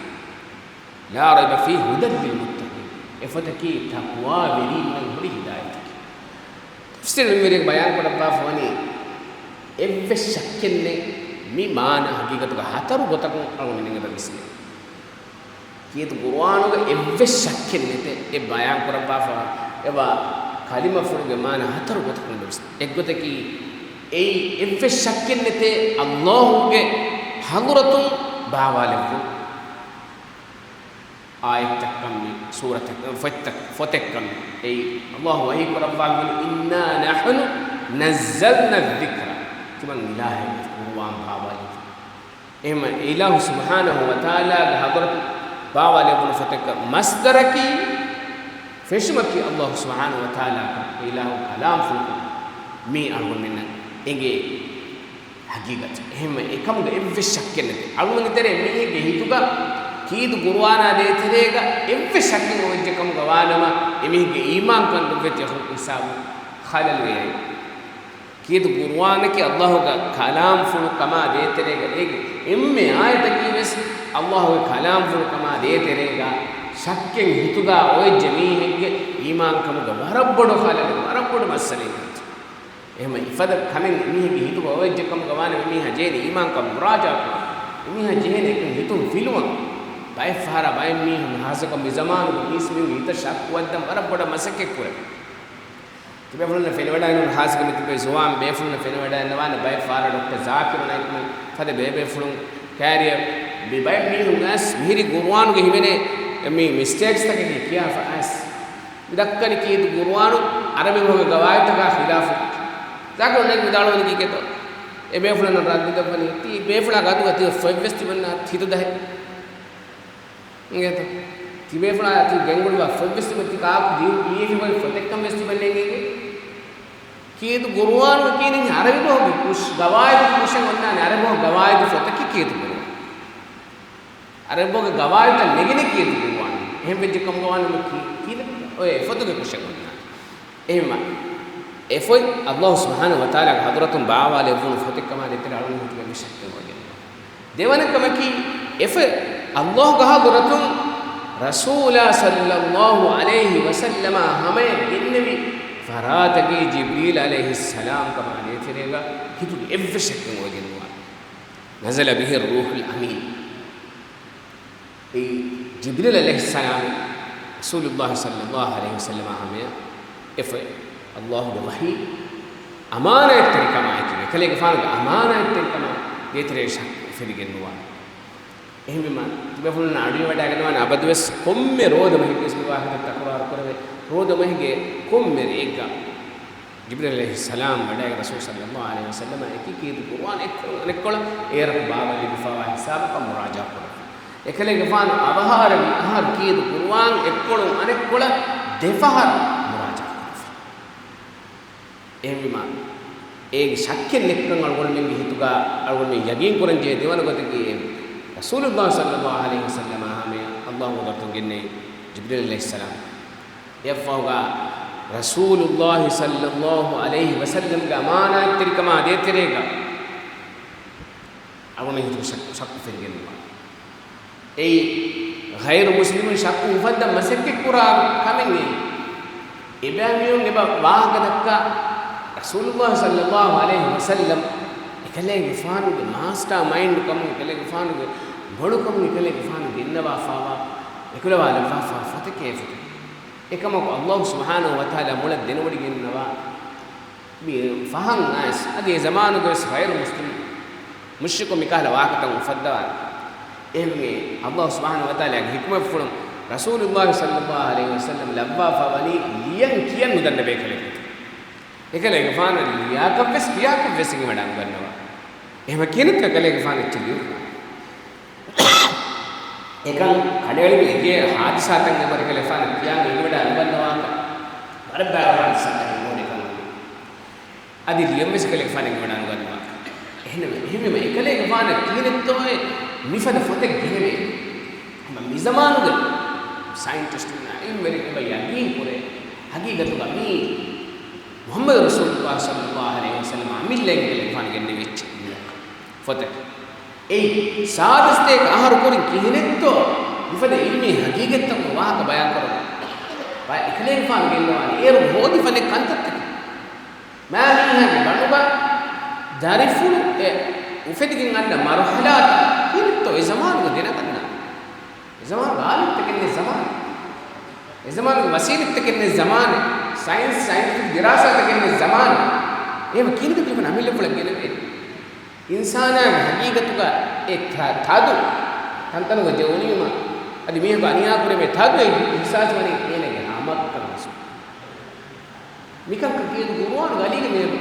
لَا رَيْبَ فِيهِ هُدًى لِّلْمُتَّقِينَ. އެ ފޮތަކީ ތަޤްވާވެރީންނަށް ހުރި ހިދާޔަތަކީ. ތަފްސީރު އިލްމުވެރިން ބަޔާން ކުރައްވާފަ ވަނީ، އެއްވެސް ޝައްކެއް ނެތް މި މާނަ ހަގީގަތުގަ ހަތަރު ގޮތަކުން އަޅުގަނޑުމެން އެބަ ވިސްނޭ. ކީރިތި ޤުރުއާނުގަ އެއްވެސް ޝައްކެއް ނެތޭ އެ ބަޔާން ކުރައްވާފަ އެވާ ކަލިމަފުޅުގެ މާނަ ހަތަރު ގޮތަކުން ވިސްނޭ. އެއްގޮތަކީ، އެއީ އެއްވެސް ޝައްކެއް ނެތޭ ﷲގެ ޙަޟްރަތުން ބާވާލެއްވުން. އާޔަތްތައް ކަން މި، ސޫރަތައް، ފޮތްތައް، ފޮތެއް ކަން މި. އެއީ، ﷲ ވަޙީ ކުރައްވާ މި، إِنَّا نَحْنُ نَزَّلْنَا الذِّكْرَ. މަން އިލާހެއް ގުރުއާން ބާވާލި. އެހެންމަ އިލާހު ސުބްޙާނަހޫ ވަތަޢާލާގެ ޙަޟްރަތު ބާވާލެވުނު ފޮތެއްގަ މަޞްދަރަކީ ފެށުމަކީ އައްލާހު ސުބްޙާނަހޫ ވަތަޢާލާ ކަމަށް، އެ އިލާހު ކަލާމްފުޅުކަމަށް މީ އަޅުގަނޑުމެންނަށް އެނގޭ ޙަޤީޤަތެއް. އެހެންމަ އެކަމުގަ އެއްވެސް ޝައްކެއް ނެތި. އަޅުގަނޑުގެ ތެރޭ މީހެއްގެ ހިތުގަ ކީދު ގުރުއާނާ ދޭތެރޭގަ އެއްވެސް ޝައްކެއް އޮވެއްޖެ ކަމުގަ ވާނަމަ، އެމީހެއްގެ އީމާންކަން ދުއްވެތި ހިސާބު ޚަލަލުވެޔޭ. ކީދު ގުރުއާނަކީ އައްލާހުގެ ކަލާމްފުޅު ކަމާ ދޭތެރޭގަ، އޭގެ އެންމެ އާޔަތަކީ ވެސް އައްލާހުގެ ކަލާމްފުޅު ކަމާ ދޭތެރޭގަ، ޝައްކެއް ހިތުގަ އޮވެއްޖެ މީހެއްގެ އީމާންކަމުގަ ވަރަށް ބޮޑު ޚަލަލެއް، ވަރަށް ބޮޑު މައްސަލައެއް. އެހެންމަ އެފަދަ ކަމެއް މީހެއްގެ ހިތުގަ އޮވެއްޖެ ކަމުގަ ވާނަމަ، އެމީހާ ޖެހޭނެ އީމާންކަން މުރާޖާ ކުރަން. އެމީހާ ޖެހޭނެ އެކަން ހިތުން ފިލުވަން. ބައެއް ފަހަރަށް ބައެއް މީހުން، ޚާއްޞަކޮށް މި ޒަމާނުގަ މީސްމީހުން ހިތަށް ޝައްކު ވައްދަން ވަރަށް ބޮޑަށް މަސައްކަތް ކުރޭ. ތިބޭފުޅުންނަށް ފެނިވަޑައިގަންނަވާނެ، ޚާއްޞަކޮށް މި ތިބޭ ޒުވާން ބޭފުޅުންނަށް ފެނިވަޑައިގަންނަވާނެ، ބައެއް ފަހަރަށް ޑޮކްޓަރ ޒާކިރު ނައިކުމެން ފަދަ ބޭބޭފުޅުން ކާރިޔަށް މި ބައެއް މީހުން އައިސް މިހިރީ ގުރުއާނުގަ ހިމެނޭ މި މިސްޓޭކްސްތަކަކީ ކިޔާފަ އައިސް. މި ދައްކަނީ ކީދު ގުރުއާނު ޢަރަބި ބަހުގެ ގަވާއިދުތަކާ ޚިލާފު. ޒާކިރު ނައިކު ވިދާޅުވަނީ ކީކޭތޯ؟ އެ ބޭފުޅުންނަށް ރައްދު ދެއްވަނީ، ތީ ބޭފުޅާ ގަދުގަ ތި ފޮތްވެސް ތިމަންނަ ހިތު ދަހޭ. އިނގޭތޯ؟ ތިބޭފުޅާ ތި ގެންގުޅުވާ ފޮތްވެސް ތިބަ ތި ކާކު ދީ ލިޔެފި ފޮތެއްކަން ވެސް ތިބަ ނޭނގޭ. ކީދު ގުރުއާނު ކީނެ ޢަރަބި ބަހުގެ ކުށް ގަވާއިދު ކުށެއް އޮންނާނެ، ޢަރަބި ބަހު ގަވާއިދު ފޮތަކީ ކީދު ގުރުއާނު. ޢަރަބި ބަހުގެ ގަވާއިދުތައް ނެގެނީ ކީދު ގުރުއާނު. އެހެން ވެއްޖެ ކަމުގަ ވާނަމަ ކީ، ކީދަ އޮތް ފޮތުގެ ކުށެއް އޮންނާނެ. އެހެންމަ، އެ ފޮތް އައްލާހު ސުބްޙާނަހޫ ވަތަޢާލާގެ ޙަޟްރަތުން ބާވާލެއްވުނު ފޮތެއްކަމާ ދޭތެރޭ އަޅުގަނޑު ހިތުގަ އެއްވެސް ޝައްކެއް އޮވެގެން. ދެވަނަ ކަމަކީ، އެ ފޮތް އައްލާހުގެ ޙަޟްރަތުން ރަސޫލާ ޞައްލައްލާހު ޢަލައިހި ވަސައްލަމާ ހަމަޔަށް ގެންނެވި ފަރާތަކީ ޖިބްރީލް ޢަލައިހިއްސަލާމް ކަމާ ދޭތެރޭގަ ހިތުގަ އެއްވެސް ޝައްކެއް އޮވެގެން ނުވާ. نزل به الروح الأمين. އެއީ ޖިބްރީލް ޢަލައިހިއްސަލާމް ރަސޫލުއްލާހި ޞައްލައްލާހު ޢަލައިހި ވަސައްލަމާ ހަމަޔަށް އެ ފޮތް އައްލާހުގެ ވަޙީ އަމާނާތްތެރިކަމާއެކީ، އެކަލޭގެފާނުގެ އަމާނާތްތެރިކަމާ ދޭތެރޭ ޝައްކު އުފެދިގެން ނުވާ. އެހެންވީމަ، ތިބޭފުޅުންނަށް އަޑުއިވަޑައިގަންނަވާނެ، އަބަދުވެސް ކޮންމެ ރޯދަމަހެއްގެވެސް މި ވާހަކަތައް ތަކުރާރު ކުރެވޭ، ރޯދަމަހެއްގެ ކޮންމެ ރެއެއްގަ ޖިބްރީލް ޢަލައިހިއްސަލާމް ވަޑައިގެން ރަސޫލު ޞައްލައްލާހު ޢަލައިހި ވަސައްލަމަ އެކި ކީދު ޤުރުއާން އެއްކޮޅުން އަނެއްކޮޅަށް އޭރަކު ބާވައިލިބިފައިވާ ހިސާބަކަށް މުރާޖާ ކުރެވި. އެކަލޭގެފާނު އަވަހާރަވި އަހަރު ކީދު ޤުރުއާން އެއްކޮޅުން އަނެއްކޮޅަށް ދެފަހަރު މުރާޖާ ކުރެވި. އެހެންވީމަ، އޭގެ ޝައްކެއް ނެތްކަން އަޅުގަނޑުމެންގެ ހިތުގަ އަޅުގަނޑުމެން ޔަގީން ކުރަން ޖެހޭ ދެވަނަ ގޮތަކީ، ރަސޫލުއްލާހި ޞައްލައްލާހު ޢަލައިހި ވަސައްލަމާ ހަމަޔަށް އައްލާހުގެ ޙަޟްރަތުން ގެންނެވި ޖިބްރީލް ޢަލައިހިއްސަލާމް. އެއަށްފަހުގަ ރަސޫލުއްލާހި ޞައްލައްލާހު ޢަލައިހި ވަސައްލަމްގެ އަމާނާތްތެރިކަމާ ދޭތެރޭގަ އަޅުގަނޑު ހިތުގަ ޝައްކު، ޝައްކު އުފެދިގެން ނުވާ. އެއީ، ޣައިރު މުސްލިމުން ޝައްކު އުފައްދަން މަސައްކަތްކުރާ ކަމެއް ނެތް. އެބައިމީހުން އެބަ ވާހަކަ ދައްކާ، ރަސޫލުއްލާހި ޞައްލައްލާހު ޢަލައިހި ވަސައްލަމް އެކަލޭގެފާނުގެ މާސްޓާ މައިންޑު ކަމުން، އެކަލޭގެފާނުގެ ބޮޑުކަމުން، އެކަލޭގެފާނު ގެންނަވާފާވާ، އެކުލަވާލައްވާފާ ފޮތެކޭ ފޮތެއް. އެކަމަކު، އައްލާހު ސުބްޙާނަހު ވަތަޢާލާ މޮޅަށް ދެނެވޮޑިގެންނަވާ މި ފަހަން އައިސް، އަދި އެ ޒަމާނުގަވެސް ޣައިރު މުސްލިމް މުޝްރިކު މިކަހަލަ ވާހަކަތައް އުފައްދަވާނެ. އެހެންވެ، އައްލާހު ސުބްޙާނަހު ވަތަޢާލާގެ ޙިކުމަތްފުޅުން ރަސޫލުއްލާހި ޞައްލައްލާހު ޢަލައިހި ވަސައްލަމް ލައްވާފަ ވަނީ ލިޔަން ކިޔަން ނުދަންނަ ބޭކަލެއް ގޮތުން. އެކަލޭގެފާނަށް ލިޔާކަށްވެސް ކިޔާކަށްވެސް އެނގިވަޑައިނުގަންނަވާ. އެހެމަ ކިޔަނެއްތޯ އެކަލޭގެފާނު އެއްޗެއް ލިޔުން؟ އެކަން ކަނޑައެޅިގެން އެނގޭ ހާދިސާތައް އެބަ އެކަލޭގެފާނަށް ކިޔާން އެނގިވަޑައިނުގަންނަވާކަށް. ވަރަށް ބާރު ހާދިސާތަކެއް ނޫން އެކަން. އަދި ލިޔަންވެސް އެކަލޭގެފާނަށް އެނގިވަޑައިނުގަންނަވާކަށް. އެހެންވެ، އެހެންވީމަ އެކަލޭގެފާނަށް ކިހިނެއްތޯއޭ މިފަދަ ފޮތެއް ގެނެވޭ؟ މި ޒަމާނުގެ ސައިންޓިސްޓުންނާ ޢިލްމުވެރިން އެބަ ޔަގީން ކުރޭ، ޙަޤީޤަތުގަ މީ މުޙައްމަދު ރަސޫލުއްލާހި ޞައްލައްލާހު ޢަލައިހި ވަސައްލަމަ އަމިއްލައިން އެކަލޭގެފާނު ގެންނެވި އެއްޗެއް މި ފޮތަކީ. އެއީ، ސާދަސްތޭކަ އަހަރު ކުރިން ކިހިނެއްތޯ މިފަދަ ޢިލްމީ ޙަޤީޤަތްތަކުގެ ވާހަކަ ބަޔާންކުރަން. އެކަލޭގެފާނު ގެންނަވާނެ އޭރު ހޯދިފަ ނެތް ކަންތައްތަކެއް. މާ މީހާގެ ބަނޑުގަ ދަރިފުޅު އެ އުފެދިގެން އަންނަ މަރުޙަލާތައް ކިހިނެއްތޯ އެ ޒަމާނުގަ ދެނެގަންނާނެ. އެ ޒަމާނުގަ އާލިމްތަކެއް ނެތް ޒަމާނެއް. އެ ޒަމާނުގަ ވަސީލަތްތަކެއް ނެތް ޒަމާނެއް. ސައިންސް، ސައިންޓިފިކް ދިރާސާތަކެއް ނެތް ޒަމާނެއް. އެހެމަ ކިހިނެއްތޯ ތިބެން އަމިއްލަފުޅަށް ގެނެވޭ. އިންސާނާގެ ޙަޤީޤަތުގަ އެ ތަ-، ތަދު ތަންތަނުގަ ޖެހުނީމަ، އަދި މީހަކު އަނިޔާ ކުރެވޭ ތަދު އެ އިޙްސާސް ވަނީ އޭނަގެ ހަމައަކަށް ވެސް. މިކަންކަން ކީއްވެ ޤުރުއާނުގަ އަލީގެ މޭރު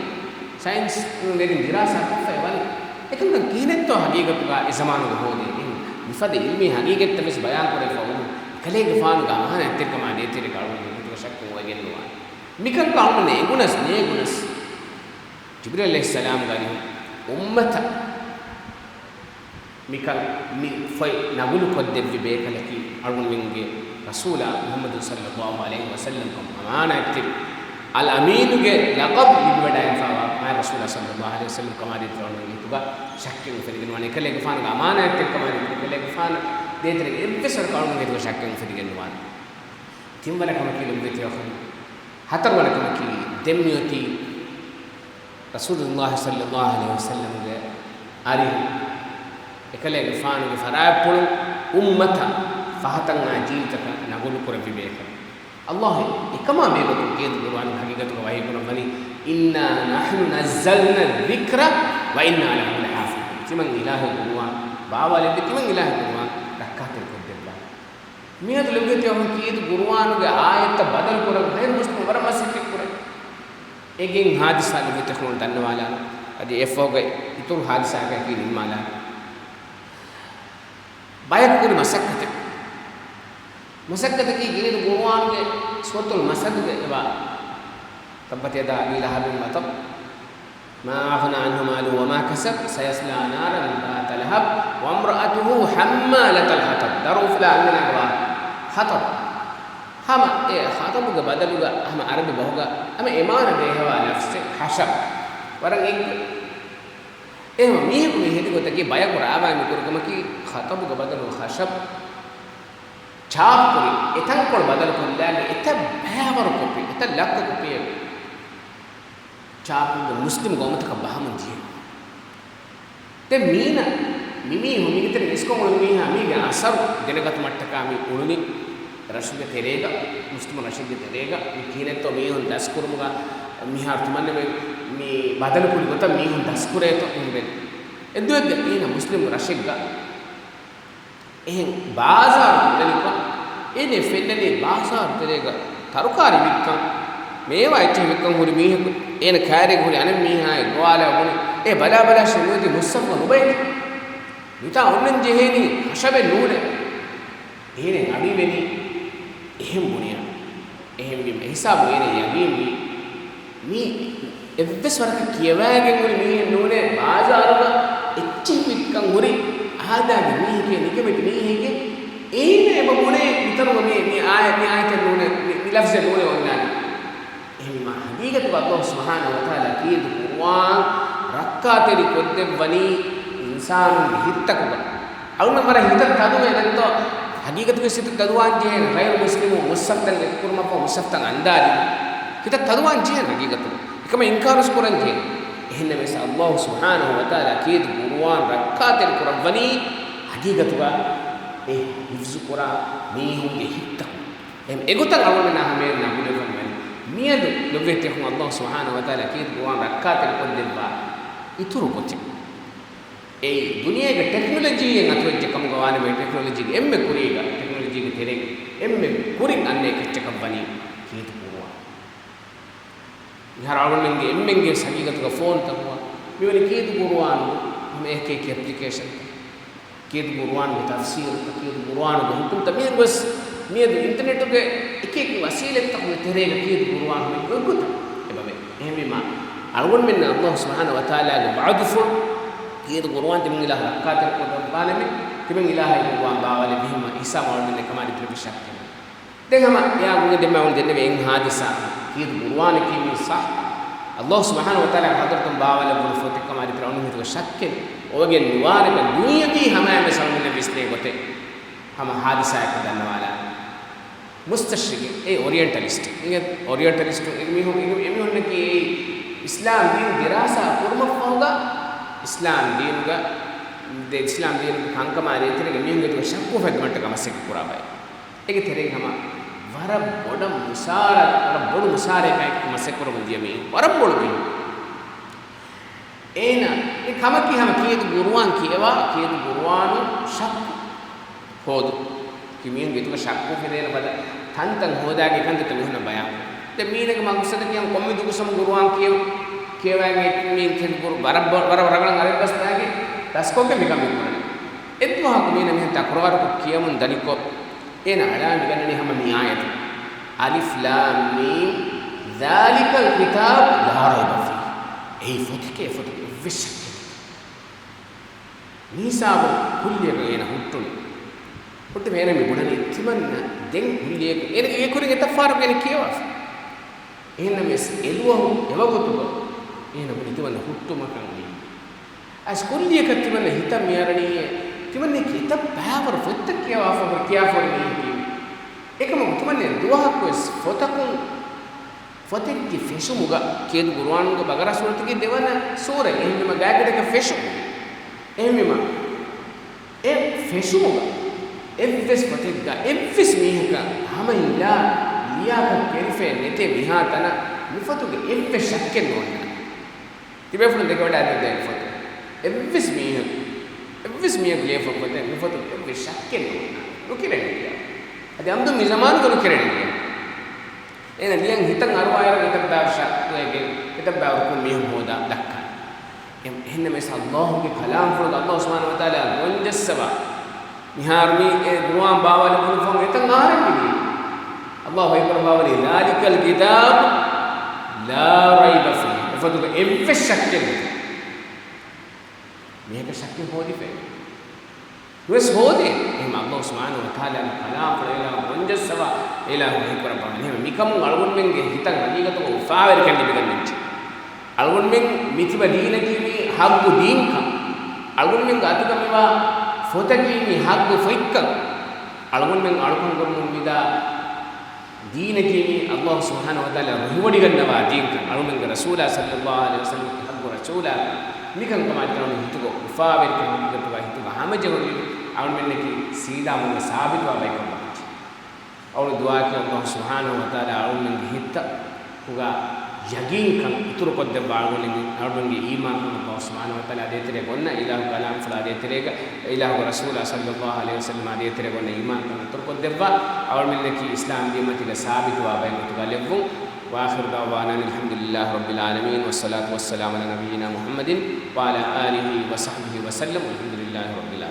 ސައިންސް ނެރިން ދިރާސާ ކޮށްފައި ވަނީ. އެކަންކަން ކިހިނެއްތޯ ހަގީގަތުގަ އެ ޒަމާނުގަ ހޯދީ؟ އެހެން މިފަދަ އިލްމީ ހަގީގަތްތައް ވެސް ބަޔާންކުރެވިފަ އުޅުނު އެކަލޭގެފާނުގެ އަމާނާތްތެރިކަމާ ދޭތެރޭގަ އަޅުގަނޑު އެގޮތުގަ ޝައްކެއް އޮވެގެން ނުވާނެ. މިކަންކަން އަޅުގަނޑު އެނގުނަސް ނޭނގުނަސް، ޖިބްރީލް ޢަލައިހިއްސަލާމްގެ އަރިހުން އުއްމަތަށް މިކަން މި ފޮތް ނަގުލު ކޮށްދެއްވި ބޭކަލަކީ އަޅުގަނޑުމެންގެ ރަސޫލާ މުޙައްމަދު ޞައްލައްލާހު ޢަލައިހި ވަސައްލަމް ކަމަށް އަމާނާތްތެރި އަލް އަމީނުގެ ލަޤަބު ލިބިވަޑައިގެންފާވާ މާތް ރަސޫލާ ޞައްލައްލާހު ޢަލައިހި ވަސައްލަމް ކަމާ ދޭތެރޭ އަޅުގަނޑުގެ ހިތުގަ ޝައްކެއް އުފެދިގެން ނުވާނެ. އެކަލޭގެފާނުގެ އަމާނާތްތެރިކަމާ ދޭތެރޭ އެއްވެސް ވަރަކަށް އަޅުގަނޑުގެ ހިތުގަ ޝައްކެއް އުފެދިގެން ނުވާނެ. ތިންވަނަ ކަމަކީ ލޮބުވެތި އަޚުން، ހަތަރުވަނަ ކަމަކީ ދެން މިއޮތީ ރަސޫލުﷲ ޞައްލައްލާހު ޢަލައިހި ވަސައްލަމްގެ އަރިހު އެކަލޭގެފާނުގެ ފަރާތްޕުޅު އުއްމަތަށް ފަހަތަށް އާ ޖީލްތަކަށް ނަގުލު ކުރެއްވި ބޭކަލުން. ﷲ އެކަމާ ބެހޭގޮތުން ކީރިތި ޤުރުއާނުގެ ހަގީގަތުގަ ވަޙީ ކުރައްވަނީ، إنا نحن نزلنا الذكر وإنا له لحافظون. ތިމަން އިލާހު ޤުރުއާން ބާވާލެއްވި، ތިމަން އިލާހު ޤުރުއާން ރައްކާތެރި ކޮށްދެއްވާ. މިއަދު ލޮބުވެތި އަޚުން ކީރިތި ޤުރުއާނުގެ އާޔަތްތައް ބަދަލު ކުރަން ޣައިރު މުސްލިމުން ވަރަށް މަސައްކަތް ކުރޭ. އެގެން ހާދިސާ ލޮބުވެތި އަޚުން ދަންނަވާލާނަން. އަދި އެއަށްފަހުގައި އިތުރު ހާދިސާއަކަކީ ނިންމާލާނަން. ބަޔަކު ކުރި މަސައްކަތެއް. މަސައްކަތަކީ ކީރިތި ޤުރުއާނުގެ ސޫރަތުލް މަސަދުގައިވާ تبت يدا أبي لهب وتب ما أغنى عنه ماله وما كسب سيصلى نارا ذات لهب وامرأته حمالة الحطب. ދަރު އުފުލާ އަންގަނާގެ ވާހަކަ. ޙަޠަބު. ހަމަ އެ ޙަޠަބުގެ ބަދަލުގަ ހަމަ ޢަރަބި ބަހުގަ ހަމަ އެ މާނަ ބޭހަވާ ލަފްޒެއް ޚަޝަބް. ވަރަށް އެއްގޮތް. އެހެން މީހަކު މި ހެދި ގޮތަކީ ބަޔަކު ރާވާ މި ކުރި ކަމަކީ ޚަޠަބުގެ ބަދަލު ޚަޝަބް ޗާޕް ކުރި، އެ ތަންކޮޅު ބަދަލު ކޮށްލާގެ އެތައް ބައިވަރު ކޮޕީ، އެތައް ލައްކަ ކޮޕީއެއް ޗާޕުން މުސްލިމް ގައުމުތަކަށް ބަހަމުން ދިޔަ. ދެން މީނަ، މި މީހުން، މީގެ ތެރެ އިސްކޮށް އުޅުނު މީހާ، މީގެ އަސަރު ދެނެގަތުމަށްޓަކާ މި އުޅުނީ ރަށުގެ ތެރޭގަ، މުސްލިމު ރަށެއްގެ ތެރޭގަ، މި ކިހިނެއްތޯ މީހުން ދަސްކުރުމުގަ، މިހާރު ތިމަންނަމެން މި ބަދަލުކުރި ގޮތަށް މީހުން ދަސްކުރޭތޯ އެހެން. އެއްދުވެއްގަ އޭނަ މުސްލިމު ރަށެއްގަ އެހެން ބާޒާރު ބުނެލިފަ، އޭނަ ފެންނަނީ ބާޒާރު ތެރޭގަ ތަރުކާރި ވިއްކަން، މޭވާ އެއްޗެހި ވިއްކަން ހުރި މީހަކު، އޭނަ ކައިރީގަ ހުރި އަނެއް މީހާއެއް ގޮވާލާ ބުނި، އޭ ބަލާ ބަލާށޭ ނުވެތި މުއްސަފުގަ ނުބައިތި. މިތާ އޮންނަން ޖެހޭނީ ޚަޝަބެއް ނޫނޭ. އޭނަ އަޑިވެނީ އެހެން ބުނިޔާ. އެހެންވީމަ އެހިސާބު އޭނަ ޔަގީންވީ، މީ އެއްވެސް ވަރަކަށް ކިޔަވައިގެން ހުރި މީހެއް ނޫނޭ، ބާޒާރުގަ އެއްޗެހި ވިއްކަން ހުރި އާދާގެ މީހެކޭ، ނިކަމެތި މީހެކޭ. އޭނަ އެބަ ބުނޭ މިތަނުގަ މި، މި އާޔަ، މި އާޔަތެއް ނޫނޭ، މި، މި ލަފްޒެއް ނޫނޭ އޮންނާނީ. އެހެންވީމަ ހަގީގަތުގަ ﷲ ސުބްޙާނަހޫ ވަތަޢާލާ ކީރިތި ޤުރުއާން ރައްކާތެރި ކޮށްދެއްވަނީ އިންސާނުންގެ ހިތްތަކުގަ. އަޅުގަނޑު ވަރަށް ހިތަށް ތަދުވޭ ނެތްތޯ؟ ހަގީގަތުގައި ހިތަށް ތަދުވާން ޖެހޭނެ ޣައިރު މުސްލިމު މުޞްޙަފްތައް އެކުކުރުމަށްފަހު މުޞްޙަފްތައް އަންދާލީ. ހިތަށް ތަދުވާން ޖެހޭނެ ހަގީގަތުގަ. އެކަމަށް އިންކާރުވެސް ކުރަން ޖެހޭނެ. އެހެންނަމަވެސް ﷲ ސުބްޙާނަހޫ ވަތަޢާލާ ކީރިތި ޤުރުއާން ރައްކާތެރި ކުރައްވަނީ ހަގީގަތުގަ އެ ޙިފްޒު ކުރާ މީހުންގެ ހިތްތަކުން. އެހެން އެގޮތަށް އަޅުގަނޑުމެންނާ ހަމައެއް ނަގުލެވުން ވަނީ. މިއަދު ލޮބުވެތި އަޚުން ﷲ ސުބްޙާނަހޫ ވަތަޢާލާ ކީރިތި ޤުރުއާން ރައްކާތެރި ކޮށްދެއްވާ އިތުރު ގޮތެއް. އެއީ، ދުނިޔޭގެ ޓެކްނޮލޮޖީއެއް އަތުވެއްޖެ ކަމުގަ ވާނަމަ، ޓެކްނޮލޮޖީގެ އެންމެ ކުރީގަ، ޓެކްނޮލޮޖީގެ ތެރޭގަ އެންމެ ކުރިން އަންނަ އެކައްޗަކަށް ވަނީ ކީރިތި ޤުރުއާން. މިހާރު އަޅުގަނޑުމެންގެ އެންމެންގެ ހަގީގަތުގަ ފޯންތަކުގަ މިވަނީ ކީރިތި ޤުރުއާން، ހަމަ އެކި އެކި އެޕްލިކޭޝަންތައް. ކީރިތި ޤުރުއާނުގެ ތަފްސީރުތައް، ކީރިތި ޤުރުއާނުގެ ޙުކުމްތައް، މިހެން ގޮސް މިއަދު އިންޓަނެޓުގެ އެކި އެކި ވަސީލަތްތަކުގެ ތެރޭގަ ކީރިތި ޤުރުއާނު ހަމަ އެއްގޮތަށް އެބަވޭ. އެހެންވީމަ، އަޅުގަނޑުމެންނަށް ﷲ ސުބްޙާނަހޫ ވަތަޢާލާގެ ވަޢުދުފުޅު، ކީރިތި ޤުރުއާން ތިމަން އިލާހު ރައްކާތެރިކޮށްދެއްވާނަމޭ، ތިމަން އިލާހަށް ޤުރުއާން ބާވާލެއްވި ހަމަ ހިސާބު އަޅުގަނޑުމެންނަށް ކަމާ ދޭތެރޭ ޝައްކެއް. ދެން ހަމަ އެއާ ގުޅިގެން ދެންމެ ދެންނެވި އެއް ހާދިސާ، ކީރިތި ޤުރުއާނަކީ މީ ސައްޙަ، ﷲ ސުބްޙާނަހޫ ވަތަޢާލާގެ ޙަޟްރަތުން ބާވާލެއްވުނު ފޮތެއް ކަމާ ދޭތެރޭ އަޅުގަނޑުމެން ހިތުގަ ޝައްކެއް އޮވެގެން ނުވާނެކަން ދުނިޔަވީ ހަމައިން ވެސް އަޅުގަނޑުމެންނަށް ވިސްނޭ ގޮތެއް ހަމަ ހާދިސާއަކަށް ދަންނަވާލާ. މުސްތަޝްރިޤެއް، އެ އޮރިއެންޓަލިސްޓް، އިނގޭ އޮރިއެންޓަލިސްޓު އެމީހުން، އެ، އެމީހުންނަކީ އެ އިސްލާމް ދީން ދިރާސާ ކުރުމަށްފަހުގަ، އިސްލާމް ދީނުގަ، ދެ އިސްލާމް ދީނުގެ ކަންކަމާ ދޭތެރޭގަ މީހުންގެ ހިތުގަ ޝައްކު އުފެއްދުމަށްޓަކާ މަސައްކަތް ކުރާ ބައެއް. އޭގެ ތެރެއިން ހަމަ ވަރަށް ބޮޑަށް މުސާރަ، ވަރަށް ބޮޑު މުސާރައެއް ކައި މަސައްކަތް ކުރަމުން ދިޔަ މީހުން، ވަރަށް ބޮޑު މީހުން. އޭނަ މި ކަމަކީ ހަމަ ކީރިތި ޤުރުއާން ކިޔަވާ، ކީރިތި ޤުރުއާނު ޝައްކު ހޯދު. ކި މީހުންގެ ހިތުގަ ޝައްކު ފެދޭނެ ފަދަ ތަންތަން ހޯދާގެ ކަންތައްތައް މީހުންނަށް ބަޔާން. ދެން މީނަގެ މަގުސަދަކީ ހަމަ ކޮންމެ ދުވަސްވަމު ޤުރުއާން ކިޔެވުން. ކިޔަވައިގެން މީން ތިން ކުރު ވަރަށް ބޮ-، ވަރަށް ރަނގަޅަށް އަރަބި ބަސް ދާގެ ދަސްކޮށްގެން މިކަން މި ކުރަނީ. އެއްދުވަހަކު މީނަ މިހެން ތަކުރާރުކޮށް ކިޔަމުން ދަނިކޮށް، އޭނަ އަޅާ މިގަންނަނީ ހަމަ މި އާޔަތު. އަލިފް ލާމް މީމް، ޛާލިކަލް ކިތާބު ލާ ރައިބަ ފީހި. އެއީ ފޮތެކޭ، އެ ފޮތުގަ އެއްވެސް ޝައްކެއް ނެތި. މީސާބު ކުއްލިއަކަށް އޭނަ ހުއްޓުނު. ހުއްޓުމަށް އޭނަ މި ބުނަނީ ތިމަންނަ ދެން ކުއްލިއަކު އޭނަގެ އެ ކުރިން އެތައް ފަހަރަކު އޭނަ ކިޔަވާފަ. އެހެންނަމަވެސް އެދުވަހު އެވަގުތުގަ އޭނަ ބުނި ތިމަންނަ ހުއްޓުމަކަށް އެއީ. އަސް ކުއްލިއަކަށް ތިމަންނަ ހިތަށް މިއަރަނީއޭ، ތިމަންނަ އެތައް ބައިވަރު ފޮތްތައް ކިޔަވާފަ ކިޔާފަ ހުރި މީހަކީ. އެކަމަކު ތިމަންނަ ދުވަހަކުވެސް ފޮތަކުން ފޮތެއްގެ ފެށުމުގަ ކިޔަދު ޤުރުއާނުގެ ބަގަރާ ސޫރަތުގެ ދެވަނަ ސޫރަ، އެހެންވީމަ ގާތްގަނޑަކަށް ފެށުމު. އެހެންވީމަ އެ ފެށުމުގަ އެއްވެސް ފޮތެއްގަ އެއްވެސް މީހަކަށް ހަމައިންލާ ލިޔާކަށް ކެރިފައެއް ނެތޭ މިހާތަނަށް މި ފޮތުގެ އެއްވެސް ޝައްކެއް ނޯންނާނެ. ތިބޭފުޅުން ދެކެވަޑައިގެން ދޭ ފޮތެއް. އެއްވެސް މީހަކު، އެއްވެސް މީހަކު ލިޔެފަ ފޮތެއް މި ފޮތުގެ އެއްވެސް ޝައްކެއް ނޯންނާނެ. ނުކެރެނީ ކިޔާ. އަދި އަމްދު މި ޒަމާނުގަ ނުކެރެނީ ކިޔާ. އޭނަ ލިޔަން ހިތަށް އަރުވާއިރު އެތައް ބައިވަރު ޝައްކުވެގެން، އެތައް ބައިވަރު ކުރި މީހުން ހޯދާ ދައްކާ. އެ-، އެހެންނަމަވެސް ﷲ ގެ ކަލާމްފުޅުގަ ﷲ ސުބްޙާނަހޫ ވަތަޢާލާ ގޮންޖައްސަވާ. މިހާރު މި އެ ޤުރުއާން ބާވާލެވުނު ފަހުން އެތަން އަހަރެން މި ދީ. ﷲ އެކުރައްވާވަނީ ذَٰلِكَ الْكِتَابُ لَا رَيْبَ فِيهِ. އެފޮތުގަ އެއްވެސް ޝައްކެއް ނެތި. މީހަކަށް ޝައްކެއް ހޯދިފައެއް ނުވެސް ހޯދޭ. އެހެން ﷲ ސުބްޙާނަހޫ ވަތަޢާލާގެ ކަލާމްފުޅު އެއިލާހު ގޮންޖައްސަވާ، އެއިލާހު ވަޙީކުރައްވާ. އެހެން މިކަމުން އަޅުގަނޑުމެންގެ ހިތަށް ހަގީގަތުގަ އުފާވެރިކަން ލިބިގަންނަވަންޖެ. އަޅުގަނޑުމެން މިތިބަ ދީނަކީ މީ ޙައްޤު ދީންކަން. އަޅުގަނޑުމެންގެ އަތުގަ މިވާ ފޮތަކީ މީ ޙައްޤު ފޮތްކަން. އަޅުގަނޑުމެން އަޅުކަން ކުރަމުން މިދާ ދީނަކީ މީ ﷲ ސުބްޙާނަހޫ ވަތަޢާލާ ރުހިވޮޑިގަންނަވާ ދީންކަން. އަޅުމެންގެ ރަސޫލާ ޞައްލައްލާހު ޢަލައިހި ވަސައްލަމްގެ ޙައްޤު ރަސޫލާ މިކަންކަމާ އަޅުމެން ހިތުގަ އުފާވެރިކަން ހަގީގަތުގަ ހިތުގަ ހަމަޖެހުނީ އަޅުމެންނަކީ ސީދާ މުޅި ސާބިތުވާ ބައެއްކަން ވާންޖެ. އަޅު ދުޢާއަކީ ﷲ ސުބްޙާނަހޫ ވަތަޢާލާ އަޅުމެންގެ ހިތުގަ ޔަޤީންކަން އިތުރުކޮށްދެއްވާ އަޅުގަނޑުމެން، އަޅުގަނޑުގެ އީމާންކަން ﷲ ސުބްޙާނަހޫ ވަތަޢާލާ އާދޭތެރޭގަ އޮންނަ އިލާހު ކަލާމްފުޅާ އާދޭތެރޭގަ، އިލާހުގެ ރަސޫލާ ޞައްލައްލާހު ޢަލައިހި ވަސައްލަމް އާދޭތެރޭގަ އޮންނަ އީމާންކަން އިތުރުކޮށްދެއްވާ، އަޅުމެންނަކީ އިސްލާމް ދީންމަތީގަ ސާބިތުވާ ބައެއް ގޮތުގަ ލެއްވުން. وآخر دعوانا أن الحمد لله رب العالمين، والصلاة والسلام على نبينا محمد وعلى آله وصحبه وسلم، والحمد لله رب العالمين.